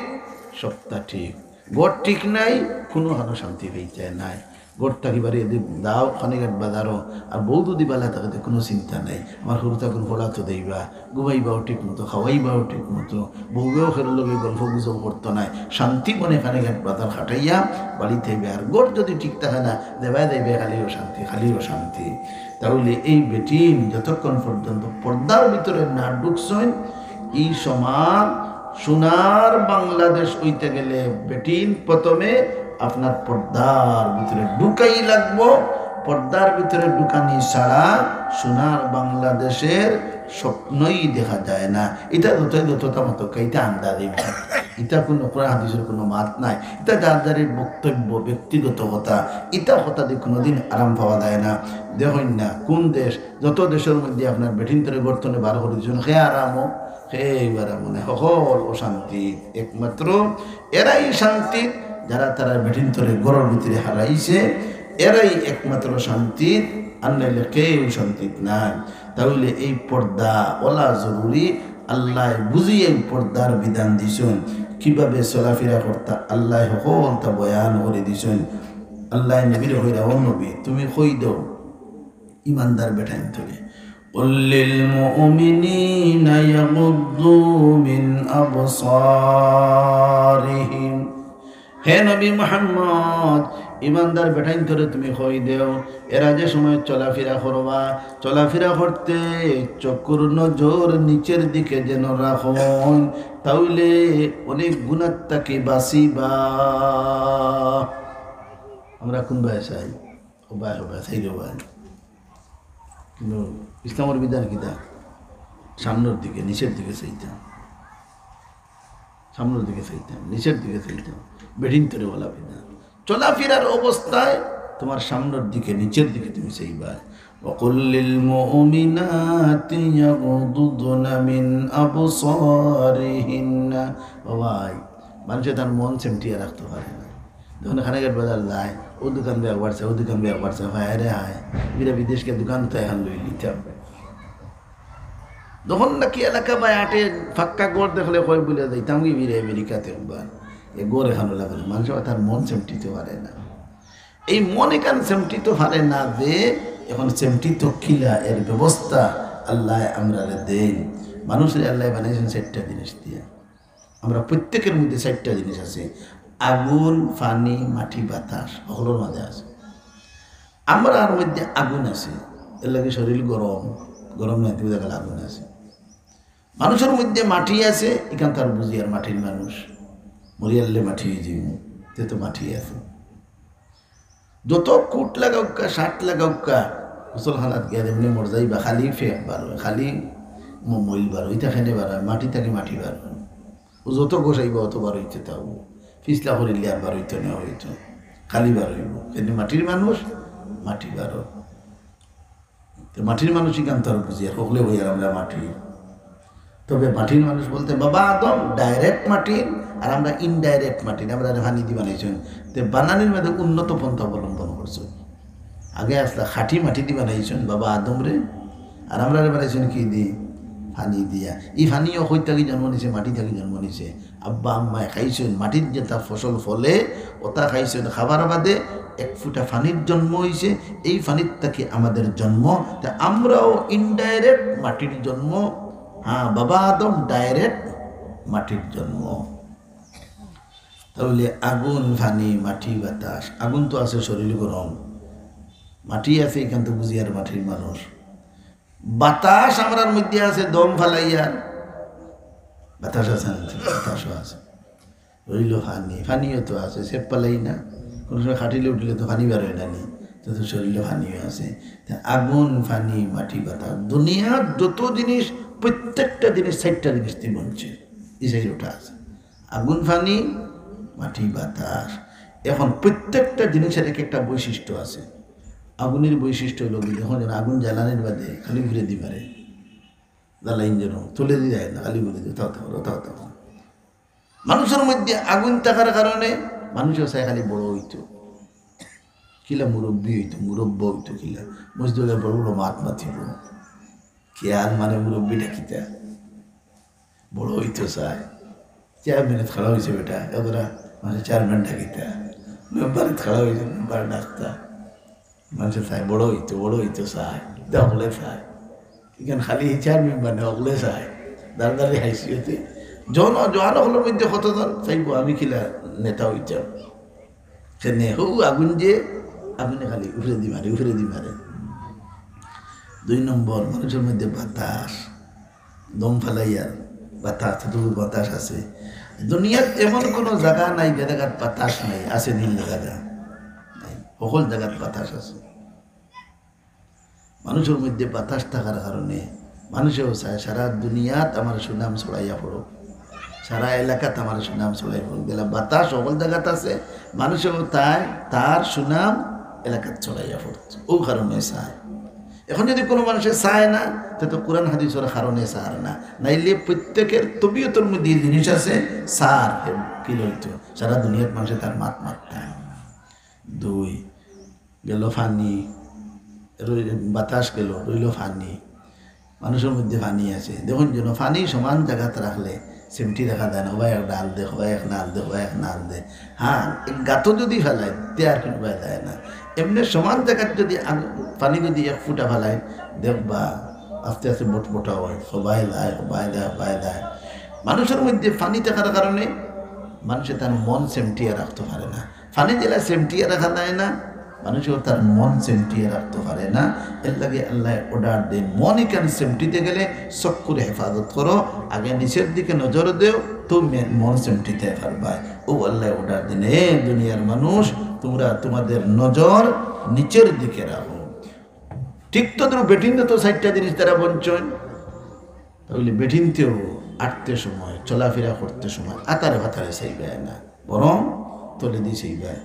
সবতা ঠিক। ঘর ঠিক নাই, কুনুখানো শান্তি পাইতায় নায়। ঘর থাকি বারইয়া দি দাও খানিঘাট বাজারো, আর বউ যদি বালা থাকে তে কুনু চিন্তা নাই। আমার হুরুতাকুন পড়াতো দেইবা, ঘুমাইবাও ঠিক মতো, খাওয়াইবাও ঠিক মতো, বউয়েও খের লগে গল্প গুজব করতো নায়, শান্তি মনে খানিঘাট বাজার খাটাইয়া বাড়িত আইবা। আর ঘর যদি ঠিক থাকে না, দেবায় যাইবে খালি অশান্তি, খালি অশান্তি। তাইলে এই বেটিন যতক্ষণ পর্যন্ত পর্দার ভিতরে না ঢুকছইন, ই সমাজ সোনার বাংলাদেশ অইতে গেলে বেটিন প্রথমে আপনার পর্দার ভিতরে ঢুকাই লাগবো। পর্দার ভিতরে ঢুকানি ছাড়া সোনার বাংলাদেশের স্বপ্নই দেখা যায় না। ইটা যতই যততা মতো, ইটা আন্দাজি মতো। ইটা কুনু কোরআন হাদিসর কুনু মাত নায়। ইটা যার যার বক্তব্য, ব্যক্তিগত কথা। ইটা কথা দি কুনুদিন আরাম পাওয়া যায় না। দেখইন না, কুন দেশ, যত দেশর মধ্যে আপনার বেটিন্তরে গর্ত থনে বার করি দিছইন, হে আরামো, হে আরামো নায়, হকল অশান্তি। একমাত্র এরাই শান্তি, যারা তারা বেটিন্তরে ঘরর ভিতরে হারাইছে, এরাই একমাত্র শান্তি, আর নাইলে কেউ শান্তিত নাই। তাইলে এই পর্দা অলা জরুরি। আল্লায় বুঝিয়া এই পর্দার বিধান দিছইন, কিভাবে চলাফিরা করতা আল্লায় হকলতা বয়ান করি দিছইন। আল্লায় নবীরে কইরা, "ও নবী, তুমি কই দেও ইমানদার বেটাইন্তরে, قل للمؤمنين يغضوا من أبصارهم।" হে নবী মুহাম্মদ, ইমানদার বেটাইন্তরে তুমি কই দেও, এরা যে সময় চলাফিরা করবা, চলাফিরা করতে চক্ষুর নজর নিচের দিকে যেন রাখইন, তাইলে অনেক গুনাহ থাকি বাঁচিবা। আমরা কুনবায় চাই? ওবায়, ওবায়, চাই রে ওবায়। কিন্তু ইসলামর বিধান কিতা? সামনর দিকে, নিচের দিকে চাইতাম। সামনর দিকে চাইতাম, নিচের দিকে চাইতাম। বেটিন্তরে অলা বিধান। চলাফিরার অবস্থায় তুমার সামনর দিকে, নিচের দিকে তুমি চাইবায়। وقل للمؤمنات يغضضن من أبصارهن। ও ভাই, মানষে তার মন সেমটিয়া রাখতো পারে না। যখন খানাঘাট বাজার যায়, ও দোকান বেয়া বাড়ছে, ও দোকান বেয়া বাড়ছে, হায় রে হায়, বিরা বিদেশকে দোকান তো এখন লই নিতাম। যখন নাকি এলাকা বায় আটে, ফাক্কা ঘর দেখলে কয় বুলে যাইতাম কি বিরা আমেরিকাতে একবার, এ ঘর এখানো লাগে না। মানষে তার মন সেমটিতে পারে না। এই মন এখান সেমটিতে পারে না যে এখন সেমটিত কিলা এর ব্যবস্থা আল্লায় আমরারে দেইন। মানষরে আল্লায় বানাইছইন চাইরটা জিনিস দিয়া। আমরা প্রত্যেকর মধ্যে চাইরটা জিনিস আছে, আগুন, পানি, মাটি, বাতাস, হকলর মাঝে আছে। আমরার মধ্যে আগুন আছে, এর লাগি শরীর গরম, গরম নাইতে বুঝা গেল আগুন আছে। মানষর মধ্যে মাটি আছে, ইখান তার বুঝি আর মাটির মানুষ, মরিয়ারলে মাটি অই যাইমু, তে তো মাটি আছে। যত কোট লাগাউক্কা, শার্ট লাগাউক্কা, গোসলখানাত গিয়া যেমনে মর যাইবা, খালি ফেক বার অয়, খালি ম-, মইল বার অয়, ইতা কেনে বার অয়, মাটি থাকি মাটি বার অয়। ও যত গোসাইবা, অত বার অইতে থাকবো। ফিছলা করিলে আর বার অইতো না, অইতো। খালি বার অইবো। কিন্তু মাটির মানুষ, মাটি বার অয়। তে মাটির মানুষ ইখান তো আর বুঝি আর, হকলে অই আর আমরা মাটি। তবে মাটির মানুষ বলতে বাবা আদম direct মাটির, আর আমরা indirect মাটির, আমরারে পানি দি বানাইছইন। তে বানানির মধ্যে উন্নত পন্থা অবলম্বন করছইন। আগে আসলা খাঁটি মাটি দি বানাইছইন বাবা আদমরে, আর আমরারে বানাইছইন কি দি? পানি দিয়া। ই পানিও কই থাকি জন্ম নিছে? মাটি থাকি জন্ম নিছে। আব্বা আম্মায় খাইছইন, মাটির যেটা ফসল ফলে, ওটা খাইছইন। খাবার বাদে এক ফুটা পানির জন্ম অইছে, এই পানির থাকি আমাদের জন্ম। তা আমরাও indirect মাটির জন্ম। হ্যাঁ, বাবা আদম direct মাটির জন্ম। তাইলে আগুন, পানি, মাটি, বাতাস। আগুন তো আছে শরীর গরম, মাটি আছে, ইখান তো বুঝি আর মাটির মানুষ। বাতাস আমরার মধ্যে আছে, দম ফালাইয়ার বাতাস আছে না? বাতাসও আছে। রইল পানি, পানিও তো আছে, সেপ ফালাই না, কুনু সময় খাটিলে উঠিলে তো পানি বার অয় না নি, তো, তো শরীরে পানিও আছে। তা আগুন, পানি, মাটি, বাতাস, দুনিয়ার যত জিনিস, প্রত্যেকটা জিনিস, চাইরটা জিনিস দি বনছে, ই চাইরোটা আছে। আগুন, পানি, মাটি, বাতাস। এখন প্রত্যেকটা জিনিসের এক একটা বৈশিষ্ট্য আছে। আগুনের বৈশিষ্ট্য অইলো কি, যখন যেন আগুন জ্বালানির বাদে খালি উফরেদি মারে, জ্বালাইন যেন তুলে দিয়া যায় না, খালি উফরেদি, তাও, তাও, তাও, তাও। মানুষর মধ্যে আগুন থাকার কারণে মানুষেও চায় খালি বড় অইতো, কিলা মুরব্বি অইতো, মুরব্বা অইতো কিলা, মসজিদে বড় বড় মাত মাতিবো। খেয়াল মানে মুরব্বিটা কিতা? বড় অইতো চায়। চেয়ারম্যানে খাড়া অইছে বেটা, এতটা মানে চেয়ারম্যানটা কিতা? মেম্বারে খাড়া অইছে, মেম্বার ডাকতা। মানষে চায়, বড় অইতো, বড় অইতো চায়, ইতা হকলে চায়। ইখান খালি চেয়ারম্যান মানে হকলে চায়। দাঁড় দাঁড়িয়ে হাইসিয়তে। জন, জোয়ান হকলর মধ্যে কতজন চাইবো আমি কিলা নেতা অইতাম। কেনে হউ আগুন যে, আগুনে খালি উফরেদি মারে, উফরেদি মারে। দুই নম্বর, মানুষর মধ্যে বাতাস, দম ফালাইয়ার বাতাস, ততটুকু বাতাস আছে। দুনিয়াত এমন কোনো জাগা নাই যে জাগাত বাতাস নাই, আছে নি জাগা? নাই। হকল জাগাত বাতাস আছে। মানুষর মধ্যে বাতাস থাকার কারণে মানুষেও চায় সারা দুনিয়াত আমার সুনাম ছড়াইয়া পড়ুক। সারা এলাকাত আমার সুনাম ছড়াই পড়ুক। যেলা বাতাস হকল জাগাত আছে, মানুষেও তাই তার সুনাম এলাকাত ছড়াইয়া পড়তো। ও কারণে চায়। এখন যদি কোনো মানুষে চায় না, তে তো কোরআন হাদিসর কারণে চার না। নাইলে প্রত্যেকের তবিয়তর মধ্যে এই জিনিস আছে, চার হে কি লইতো। সারা দুনিয়ার মানুষে তার মাত মাততা। দুই, গেল পানি, রই-, বাতাস গেল, রইল পানি। মানুষের মধ্যে পানি আছে। দেখুন যেন পানি সমান জাগাত রাখলে সেমটি রাখা যায় না, হবায় এক ডাল দে, হবায় এক নাল দে, হবায় এক নাল দে। হ্যাঁ, এক গাতো যদি ফেলায়, তে আর কোনো উপায় যায় না। এমনি সমান জাগাত যদি আগ-, পানি যদি এক ফুটা ফেলায়, দেখবা আস্তে আস্তে বটবটা হয়, হবায় যায়, হবায় যায়, হবায় যায়। মানুষের মধ্যে পানি থাকার কারণে মানুষে তার মন সেমটিয়া রাখতে পারে না। পানি যেলা সেমটিয়া রাখা যায় না, মানুষেও তার মন সেমটিয়া রাখতে পারে না। এর লাগি আল্লায় অর্ডার দেন, মন ইখান সেমটিতে গেলে চক্ষুর হেফাজত করো, আগে নিচের দিকে নজর দেও, তো মে-, মন সেমটিতে পারবায়। ও আল্লায় অর্ডার দেন, এ দুনিয়ার মানুষ, তোমরা তোমাদের নজর নিচের দিকে রাখো। ঠিক তদ্রুপ বেটিনতে তো চাইরটা জিনিস তারা বঞ্চন। তাইলে বেটিনতেও আটতে সময়, চলাফেরা করতে সময় আতারে ফাতারে চাইবায় না, বরং তলেদি চাইবায়।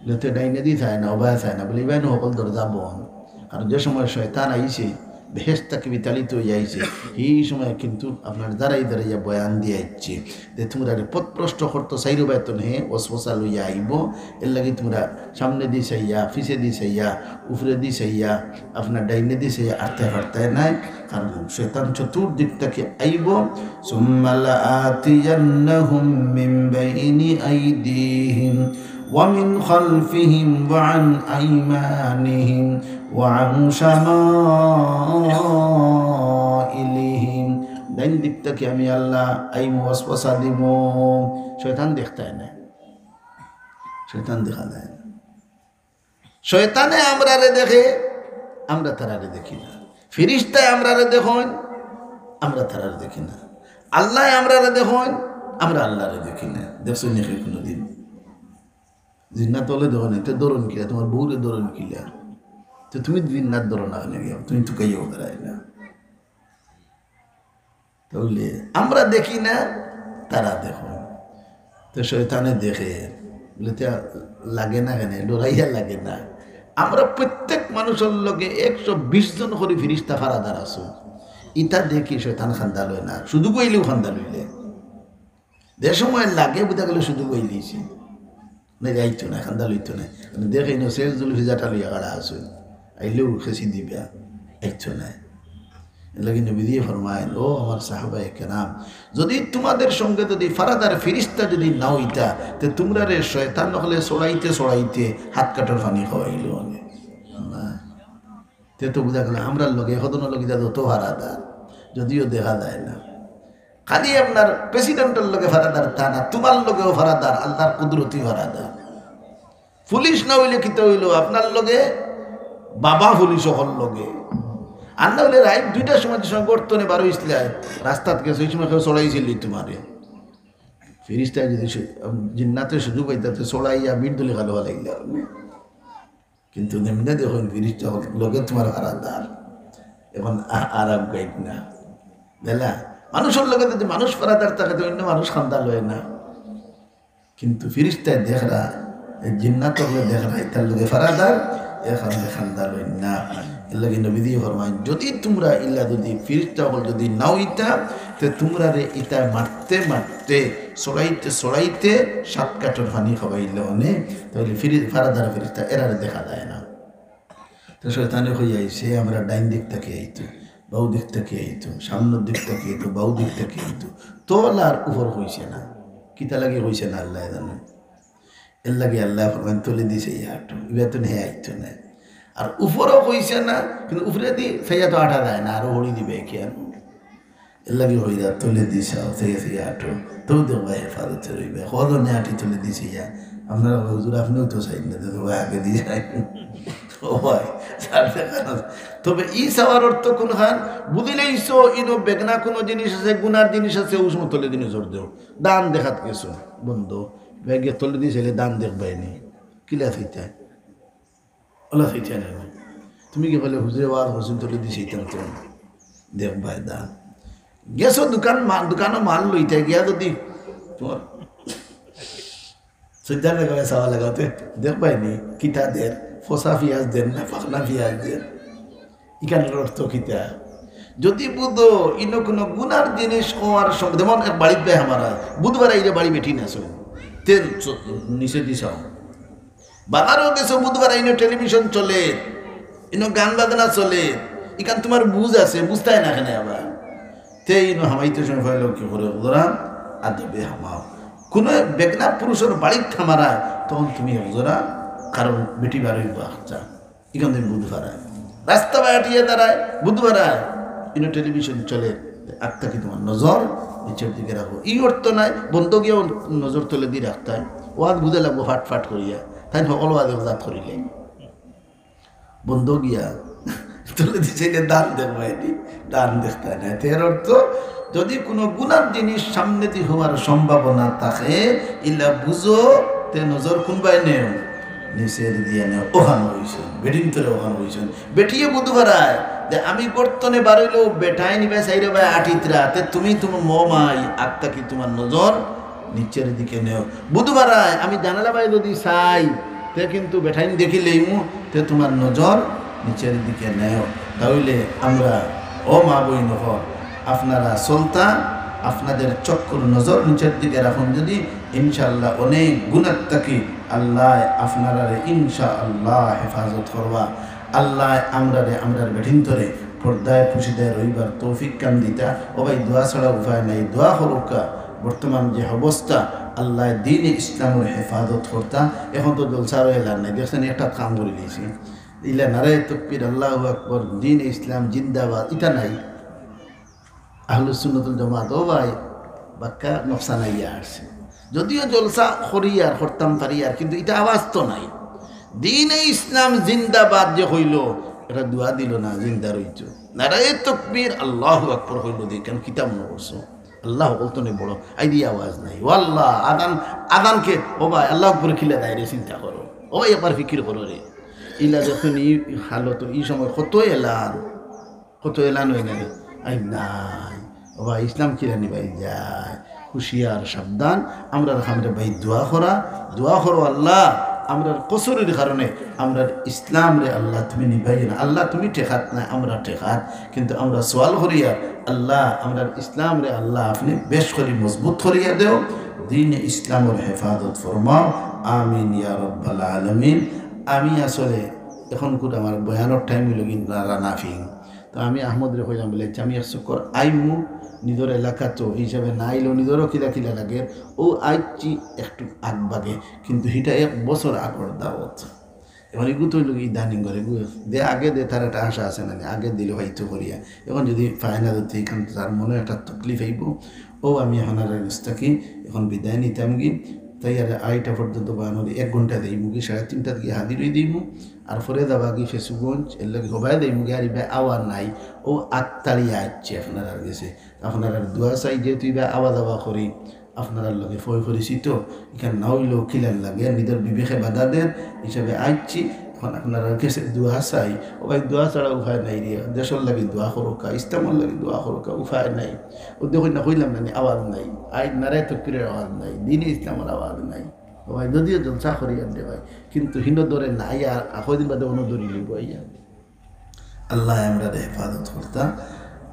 লতে ডাইনেদি চায় না, হবায় চায় না, বলে, "ইবায় নু হকল দরজা বন্ধ।" কারণ যে সময় শয়তান আইছে, বেহেশত থাকি বিতাড়িত অইয়া আইছে, সেই সময় কিন্তু আপনার দাঁড়াই দাঁড়াইয়া বয়ান দিয়া আইছে যে, "তোমরারে পথভ্রষ্ট করতো চাইরোবায় তো নে, ওয়াসওয়াসা লইয়া আইবো, এর লাগি তোমরা সামনেদি চাইয়া, পিছেদি চাইয়া, উপরেদি চাইয়া, আপনার ডাইনেদি চাইয়া আটতে পারতায় নায়।" কারণ শয়তান চতুর্দিক থাকি আইবো। ثم لآتينهم من بين أيديهم ومن خلفهم وعن أيمانهم وعن شمائلهم। ডাইন দিক থাকি আমি আল্লাহ আইমু, ওয়াসওয়াসা দিমু। শয়তান দেখতায় নায়, শয়তান দেখা যায় না। শয়তানে আমরারে দেখে, আমরা তারারে দেখি না। ফিরিস্তায় আমরারে দেখইন, আমরা তারারে দেখি না। আল্লায় আমরারে দেখইন, আমরা আল্লারে দেখি না। দেখছো নি কোনোদিন? জিন্নাত অকলে দেখইন, তে ধরইন কিলা, তোমার বউরে ধরইন কিলা? তো তুমি জিন্নাত ধরো না কেনে গিয়া? তুমি তো কেউ ধরায় না। তাইলে আমরা দেখি না, তারা দেখইন। তো শয়তানে দেখে, বলে, "তে লাগে না কেনে? ডরাইয়া লাগে না?" আমরা প্রত্যেক মানুষর লগে একশো বিশ জন করি ফিরিস্তা ফারাদার আছইন। ইতা দেখি শয়তান খান্দা লয় না, সুযোগ অইলেও খান্দা লইলে। যে সময় লাগে বুঝা গেল সুযোগ অইলিছে। না, যাইতো না, খান্দা লইতো না। মানে দেখে ইনো শেষ জুলফি জাটা লইয়া খাড়া আছইন। আইলেও খেছি দিবা, আইতো না। এর লাগি নবীজি ফরমাইন, "ও আমার সাহাবায়ে কেরাম, যদি তোমাদের সঙ্গে যদি ফারাদার ফিরিস্তা যদি না অইতা, তে তোমরারে শয়তান অকলে ছড়াইতে ছড়াইতে হাত কাটর পানি খাওয়াইলো অনে।" না। তে তো বুঝা গেল, আমরার লগে, কতজনর লগে যত ফারাদার, যদিও দেখা যায় না। খালি আপনার প্রেসিডেন্টর লগে ফারাদার তা না, তোমার লগেও ফারাদার, আল্লার কুদরতি ফারাদার। পুলিশ না অইলে কিতা অইলো, আপনার লগে বাবা পুলিশ অকল লগে। আর না অইলে রাইত দুইটার সময়, যে সময় গর্ত থনে বার অইছলায়, রাস্তাত গেছো, ওই সময় কেউ ছড়াইছিল নি তোমারে? ফিরিস্তায় যদি সু-, জিন্নাতে সুযোগ পাইতা, তে ছড়াইয়া বিট দলি খালো ফালাইলা। কিন্তু যেমনে দেখইন ফিরিস্তা অকল লগে তোমার ফারাদার, এখন আ-, আরাম গাইত না। বেলা, মানুষর লগে যদি মানুষ ফারাদার থাকে, তো অন্য মানুষ খান্দা লয় না। কিন্তু ফিরিস্তায় দেখরা, এই জিন্নাত অকলে দেখরা, ইতার লগে ফারাদার, এখন খান্দা লয় না। এর লাগি নবীজি ফরমাইন, যদি তোমরা ইলা যদি ফিরিস্তা অকল যদি না অইতা, তে তোমরারে ইতায় মারতে মারতে, ছড়াইতে ছড়াইতে সাত কাঠর পানি খাওয়াইলে অনে, তাইলে ফিরি-, ফারাদার ফিরিস্তা এরারে দেখা যায় না। তো শয়তানে কইয়া আইছে, আমরা ডাইন দিক থাকি আইতো, বাউ দিক থাকি আইতো, সামনের দিক থাকি আইতো, বাউ দিক থাকি আইতো, তল আর উপর কইছে না। কিতা লাগি কইছে না আল্লায় জানে। এর লাগি আল্লায় ফরমাইন, তলেদি চাইয়া আটো, ইবা তো হে আইতো না। আর উপরেও কইছে না, কিন্তু উপরেদি চাইয়া তো আটা যায় না, আরো হরি দিবে কেন? এর লাগি কইরা তলেদি চাও, চাইয়া চাইয়া আটো, তেউ দেখবায় হেফাজতে রইবায়। কজনে আটি তলেদি চাইয়া, আপনারা কইন, "হুজুর, আপনেও তো চাইন না, তে দেখবায় আগেদি চাইন।" ও ভাই, তার দেখা না। তবে ই চাওয়ার অর্থ কুনখান? বুঝিলাইছো, ইনো বেগনা কুনু জিনিস আছে, গুনার জিনিস আছে, ও সময় তলেদি নজর দেও। ধান দেখাত গেছো, বন্ধ, বেগে তলেদি চাইলে ধান দেখবায় নি। কিলা চাইতায়? অলা চাইতায় না। তুমি কিতা কইলে, "হুজুরে ওয়াজ করছইন, তলেদি চাইতাম তো।" দেখবায় ধান। গেছো দোকান, মা-, দোকানো মাল লইতায় গিয়া যদি সজ্জার লাগাবে, চাওয়া লাগাতে দেখবায়নি, কিতা দের, ফসা পিয়াজ দের না পাকনা পিয়াজ দের? ইখানর অর্থ কিতা? যদি বুঝো ইনো কুনু গুনার জিনিস অওয়ার সম-, যেমন এক বাড়িত বেহামারা, বুধবার আইলে বাড়ি বেটি না চলে, তের চ-, নিচে দি চাও। বাজারো গেছো বুধবার, ইনো টেলিভিশন চলে, ইনো গান বাজনা চলে, ইখান তুমার বুঝ আছে, বুঝতায় না কেনে আবার? তে ইনো হামাইতে সময় পাইলে কি করে, হকলরা আদবে হামাও। কুনু বেগনা পুরুষর বাড়িত হামারায়, তখন তুমি হকলরা, কারণ বেটি বারইবো আখতা। ইখান তুমি বুধবার আয়। রাস্তা বায় আটিয়া দাঁড়ায়, বুধবার আয়। ইনো টেলিভিশন চলে, আখতা কি তুমার নজর নিচের দিকে রাখো। ই অর্থ নায়, বন্ধ গিয়া নজর তলে দি রাখতায়। ওয়াজ বুঝা লাগবো ফাট ফাট করিয়া। তাইন হকল ওয়াজ একজাত করিলে। বন্ধ গিয়া তলে দি চাইলে দান দেখবায়নি, দান দেখতায় না। তের অর্থ, যদি কুনু গুনার জিনিস সামনে দি অওয়ার সম্ভাবনা থাকে, ইলা বুঝো, তে নজর কুনবায় নেও, নিচের দিয়া নেও। অখান অইছে, বেটিন্তরে অখান অইছে। বেটিয়ে বুধবার আয় যে আমি গর্তনে বারইলেও বেটাইন ইবায় চাইরো বায় আটিতরা, তে তুমি তুমার মমাই, আখতা কি তুমার নজর নিচের দিকে নেও। বুধবার আয় আমি জানালা বায় যদি চাই, তে কিন্তু বেটাইন দেখিলেইমু, তে তুমার নজর নিচের দিকে নেও। তাইলে আমরা, ও মা বইন অকল, আপনারা চলতা, আপনাদের চক্ষুর নজর নিচের দিকে রাখুন যদি, ইনশাআল্লাহ অনেক গুনার থাকি আল্লায় আপনারারে ইনশাআল্লাহ হেফাজত করবা। আল্লায় আমরারে, আমরার বেটিন্তরে পর্দায় পুশিদায় রইবার তৌফিক খান দিতা। ও ভাই, দোয়া ছাড়া উপায় নাই, দোয়া করউক্কা। বর্তমান যে অবস্থা, আল্লায় দ্বীনে ইসলামর হেফাজত করতা। এখন তো জলসারও এলান নাই, দেখছইন, একটা কাম করি দিয়েছি, ইলা নারায়ে তকবীর, আল্লাহু আকবার, দ্বীনে ইসলাম জিন্দাবাদ, ইটা নাই। আহলুস সুন্নাতুল জামাত, ও ভাই, বাক্কা নকশা নাই আসে। যদিও জলসা করি আর করতাম পারি আর, কিন্তু ইটা আওয়াজ তো নাই। দ্বীনে ইসলাম জিন্দাবাদ যে কইলো, এটা দোয়া দিলো না, জিন্দা রইতো। নারায়ে তকবীর, আল্লাহু আকবার কইলো, দেখেন কিতা মনে করছো? আল্লাহ বলতো নি বড়, আই দি আওয়াজ নাই। ও আল্লাহ, আজান, আজান কে, ও ভাই, আল্লাহু আকবার কিলা দেয় রে, চিন্তা করো। ও ভাই, একবার ফিকির করো রে। ইলা যখন ই হালত, ই সময় কত এলান, কত এলান অয় নাই? আই নাই। ও ভাই, ইসলাম কিলা নিবাই যায়? হুঁশিয়ার, সাবধান। আমরার কামরে ভাই দোয়া করা, দোয়া করো আল্লাহ, আমরার কসুরর কারণে আমরার ইসলামরে আল্লাহ তুমি নিবাইও না। আল্লাহ তুমি ঠেকাত নায়, আমরা ঠেকাত, কিন্তু আমরা সওয়াল করিয়ার আল্লাহ, আমরার ইসলামরে আল্লাহ আপনি বেশ করি মজবুত করিয়া দেও, দ্বীনে ইসলামর হেফাজত ফরমাও। আমিন ইয়া রব্বাল আলামিন। আমি আসলে এখন কুন আমার বয়ানর টাইম অইলো কি না, রানা ফিং। তো আমি আহমদরে কইলাম বলে, "আচ্ছা, আমি এক চক্কর আইমু, নিজর এলাকাত তো, এই হিসাবে না আইলেও নিজরও কিলা কিলা লাগে।" ও আইছি একটু আগভাগে, কিন্তু হিটা এক বছর আগর দাওয়াত। এখন এগু তো অইলো কি ইদানিং করে, এগু দে আগে দে, তার একটা আশা আছে না, আগে দিলে হয়তো করিয়া। এখন যদি পায় না, যদি এখান তার মনে একটা তকলিফ আইবো। ও আমি এখন আর থাকি, এখন বিদায় নিতাম কি, তাই আর আড়াইটা পর্যন্ত বানানো এক ঘন্টা দেইমু কি, সাড়ে তিনটাত গিয়া হাজির অই দিমু। আর পরে যাবা কি ফেঞ্চুগঞ্জ, এর লাগি হবায় দেইমু কি, আর ইবায় আওয়া নাই, ও আত্তালি আইছে আপনারার গেছে। আপনারার দোয়া চাই, যেহেতু ইবায় আওয়া যাওয়া করি, আপনারার লগে পয় পরিচিত, ইখান না অইলেও কিলার লাগে, নিজর বিবেকে বাধা দের হিসাবে আইছি। এখন আপনারার গেছে দোয়া চাই, ও ভাই, দোয়া ছাড়া উপায় নাই রে। দেশর লাগি দোয়া করউক্কা, ইসলামর লাগি দোয়া করউক্কা, উপায় নাই। ও দেখইন না, কইলাম না নি, আওয়াজ নাই। আই নারায়ে তকবীরর আওয়াজ নাই, দ্বীনে ইসলামর আওয়াজ নাই। ও ভাই, যদিও জলসা করি আনতে ভাই, কিন্তু হিনো ধরে নাই, আর কয়দিন বাদে অনো ধরি লিব আইয়া। আল্লায় আমরারে হেফাজত করতা,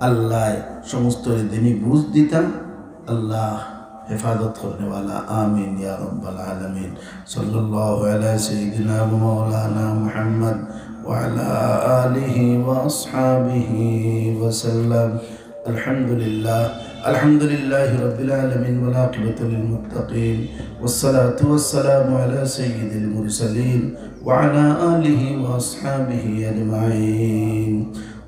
আল্লায় সমস্ত দ্বীনি বুঝ দিতা, আল্লাহ হেফাজত করনেওয়ালা। আমিন ইয়া রব্বাল আলামিন। সাল্লাল্লাহু আলা সাইয়্যিদিনা ওয়া মাওলানা মুহাম্মদ ওয়া আলা আলিহি ওয়া আসহাবিহি ওয়া সাল্লাম। الحمد لله، الحمد لله رب العالمين، والعاقبة للمتقين، والصلاة والسلام على سيد المرسلين وعلى آله وأصحابه أجمعين.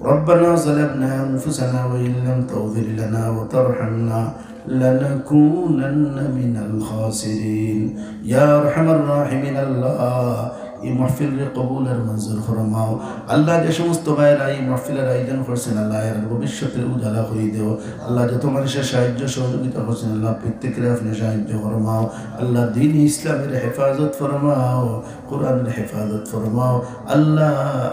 ربنا ظلمنا أنفسنا وإن لم تغفر لنا وترحمنا لنكونن من الخاسرين. يا أرحم الراحمين আল্লাহ, এই মাহফিলরে কবুল আর মঞ্জুর ফরমাও। আল্লাহ, যে সমস্ত ভাইরা এই মাহফিলর আয়োজন করছেন, আল্লাহ, এরার ভবিষ্যতরে উজালা করি দেও। আল্লাহ, যত মানুষে সাহায্য সহযোগিতা করছেন, আল্লাহ, প্রত্যেকরে আপনি সাহায্য ফরমাও। আল্লাহ, দ্বীন ইসলামর হেফাজত ফরমাও, কোরআনর হেফাজত ফরমাও। আল্লাহ,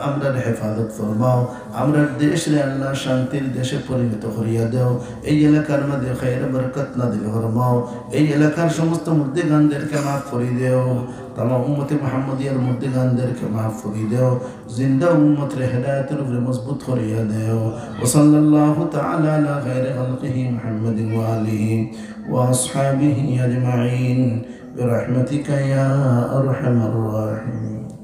আমরার হেফাজত ফরমাও। আমরার দেশরে, আল্লাহ, শান্তির দেশে পরিণত করিয়া দেও। এই এলাকার মাঝে খায়ের বরকত নাজিল ফরমাও। এই এলাকার সমস্ত মুর্দেগানদেরকে মাফ করি দেও। তামাম উম্মতে মুহাম্মদিয়ার মুর্দেগানদেরকে মাফ করি দেও। জিন্দা উম্মতরে হেদায়েতর উপরে মজবুত করিয়া দেও। وصلى الله تعالى على خير خلقه محمد وآله وأصحابه أجمعين برحمتك يا أرحم الراحمين.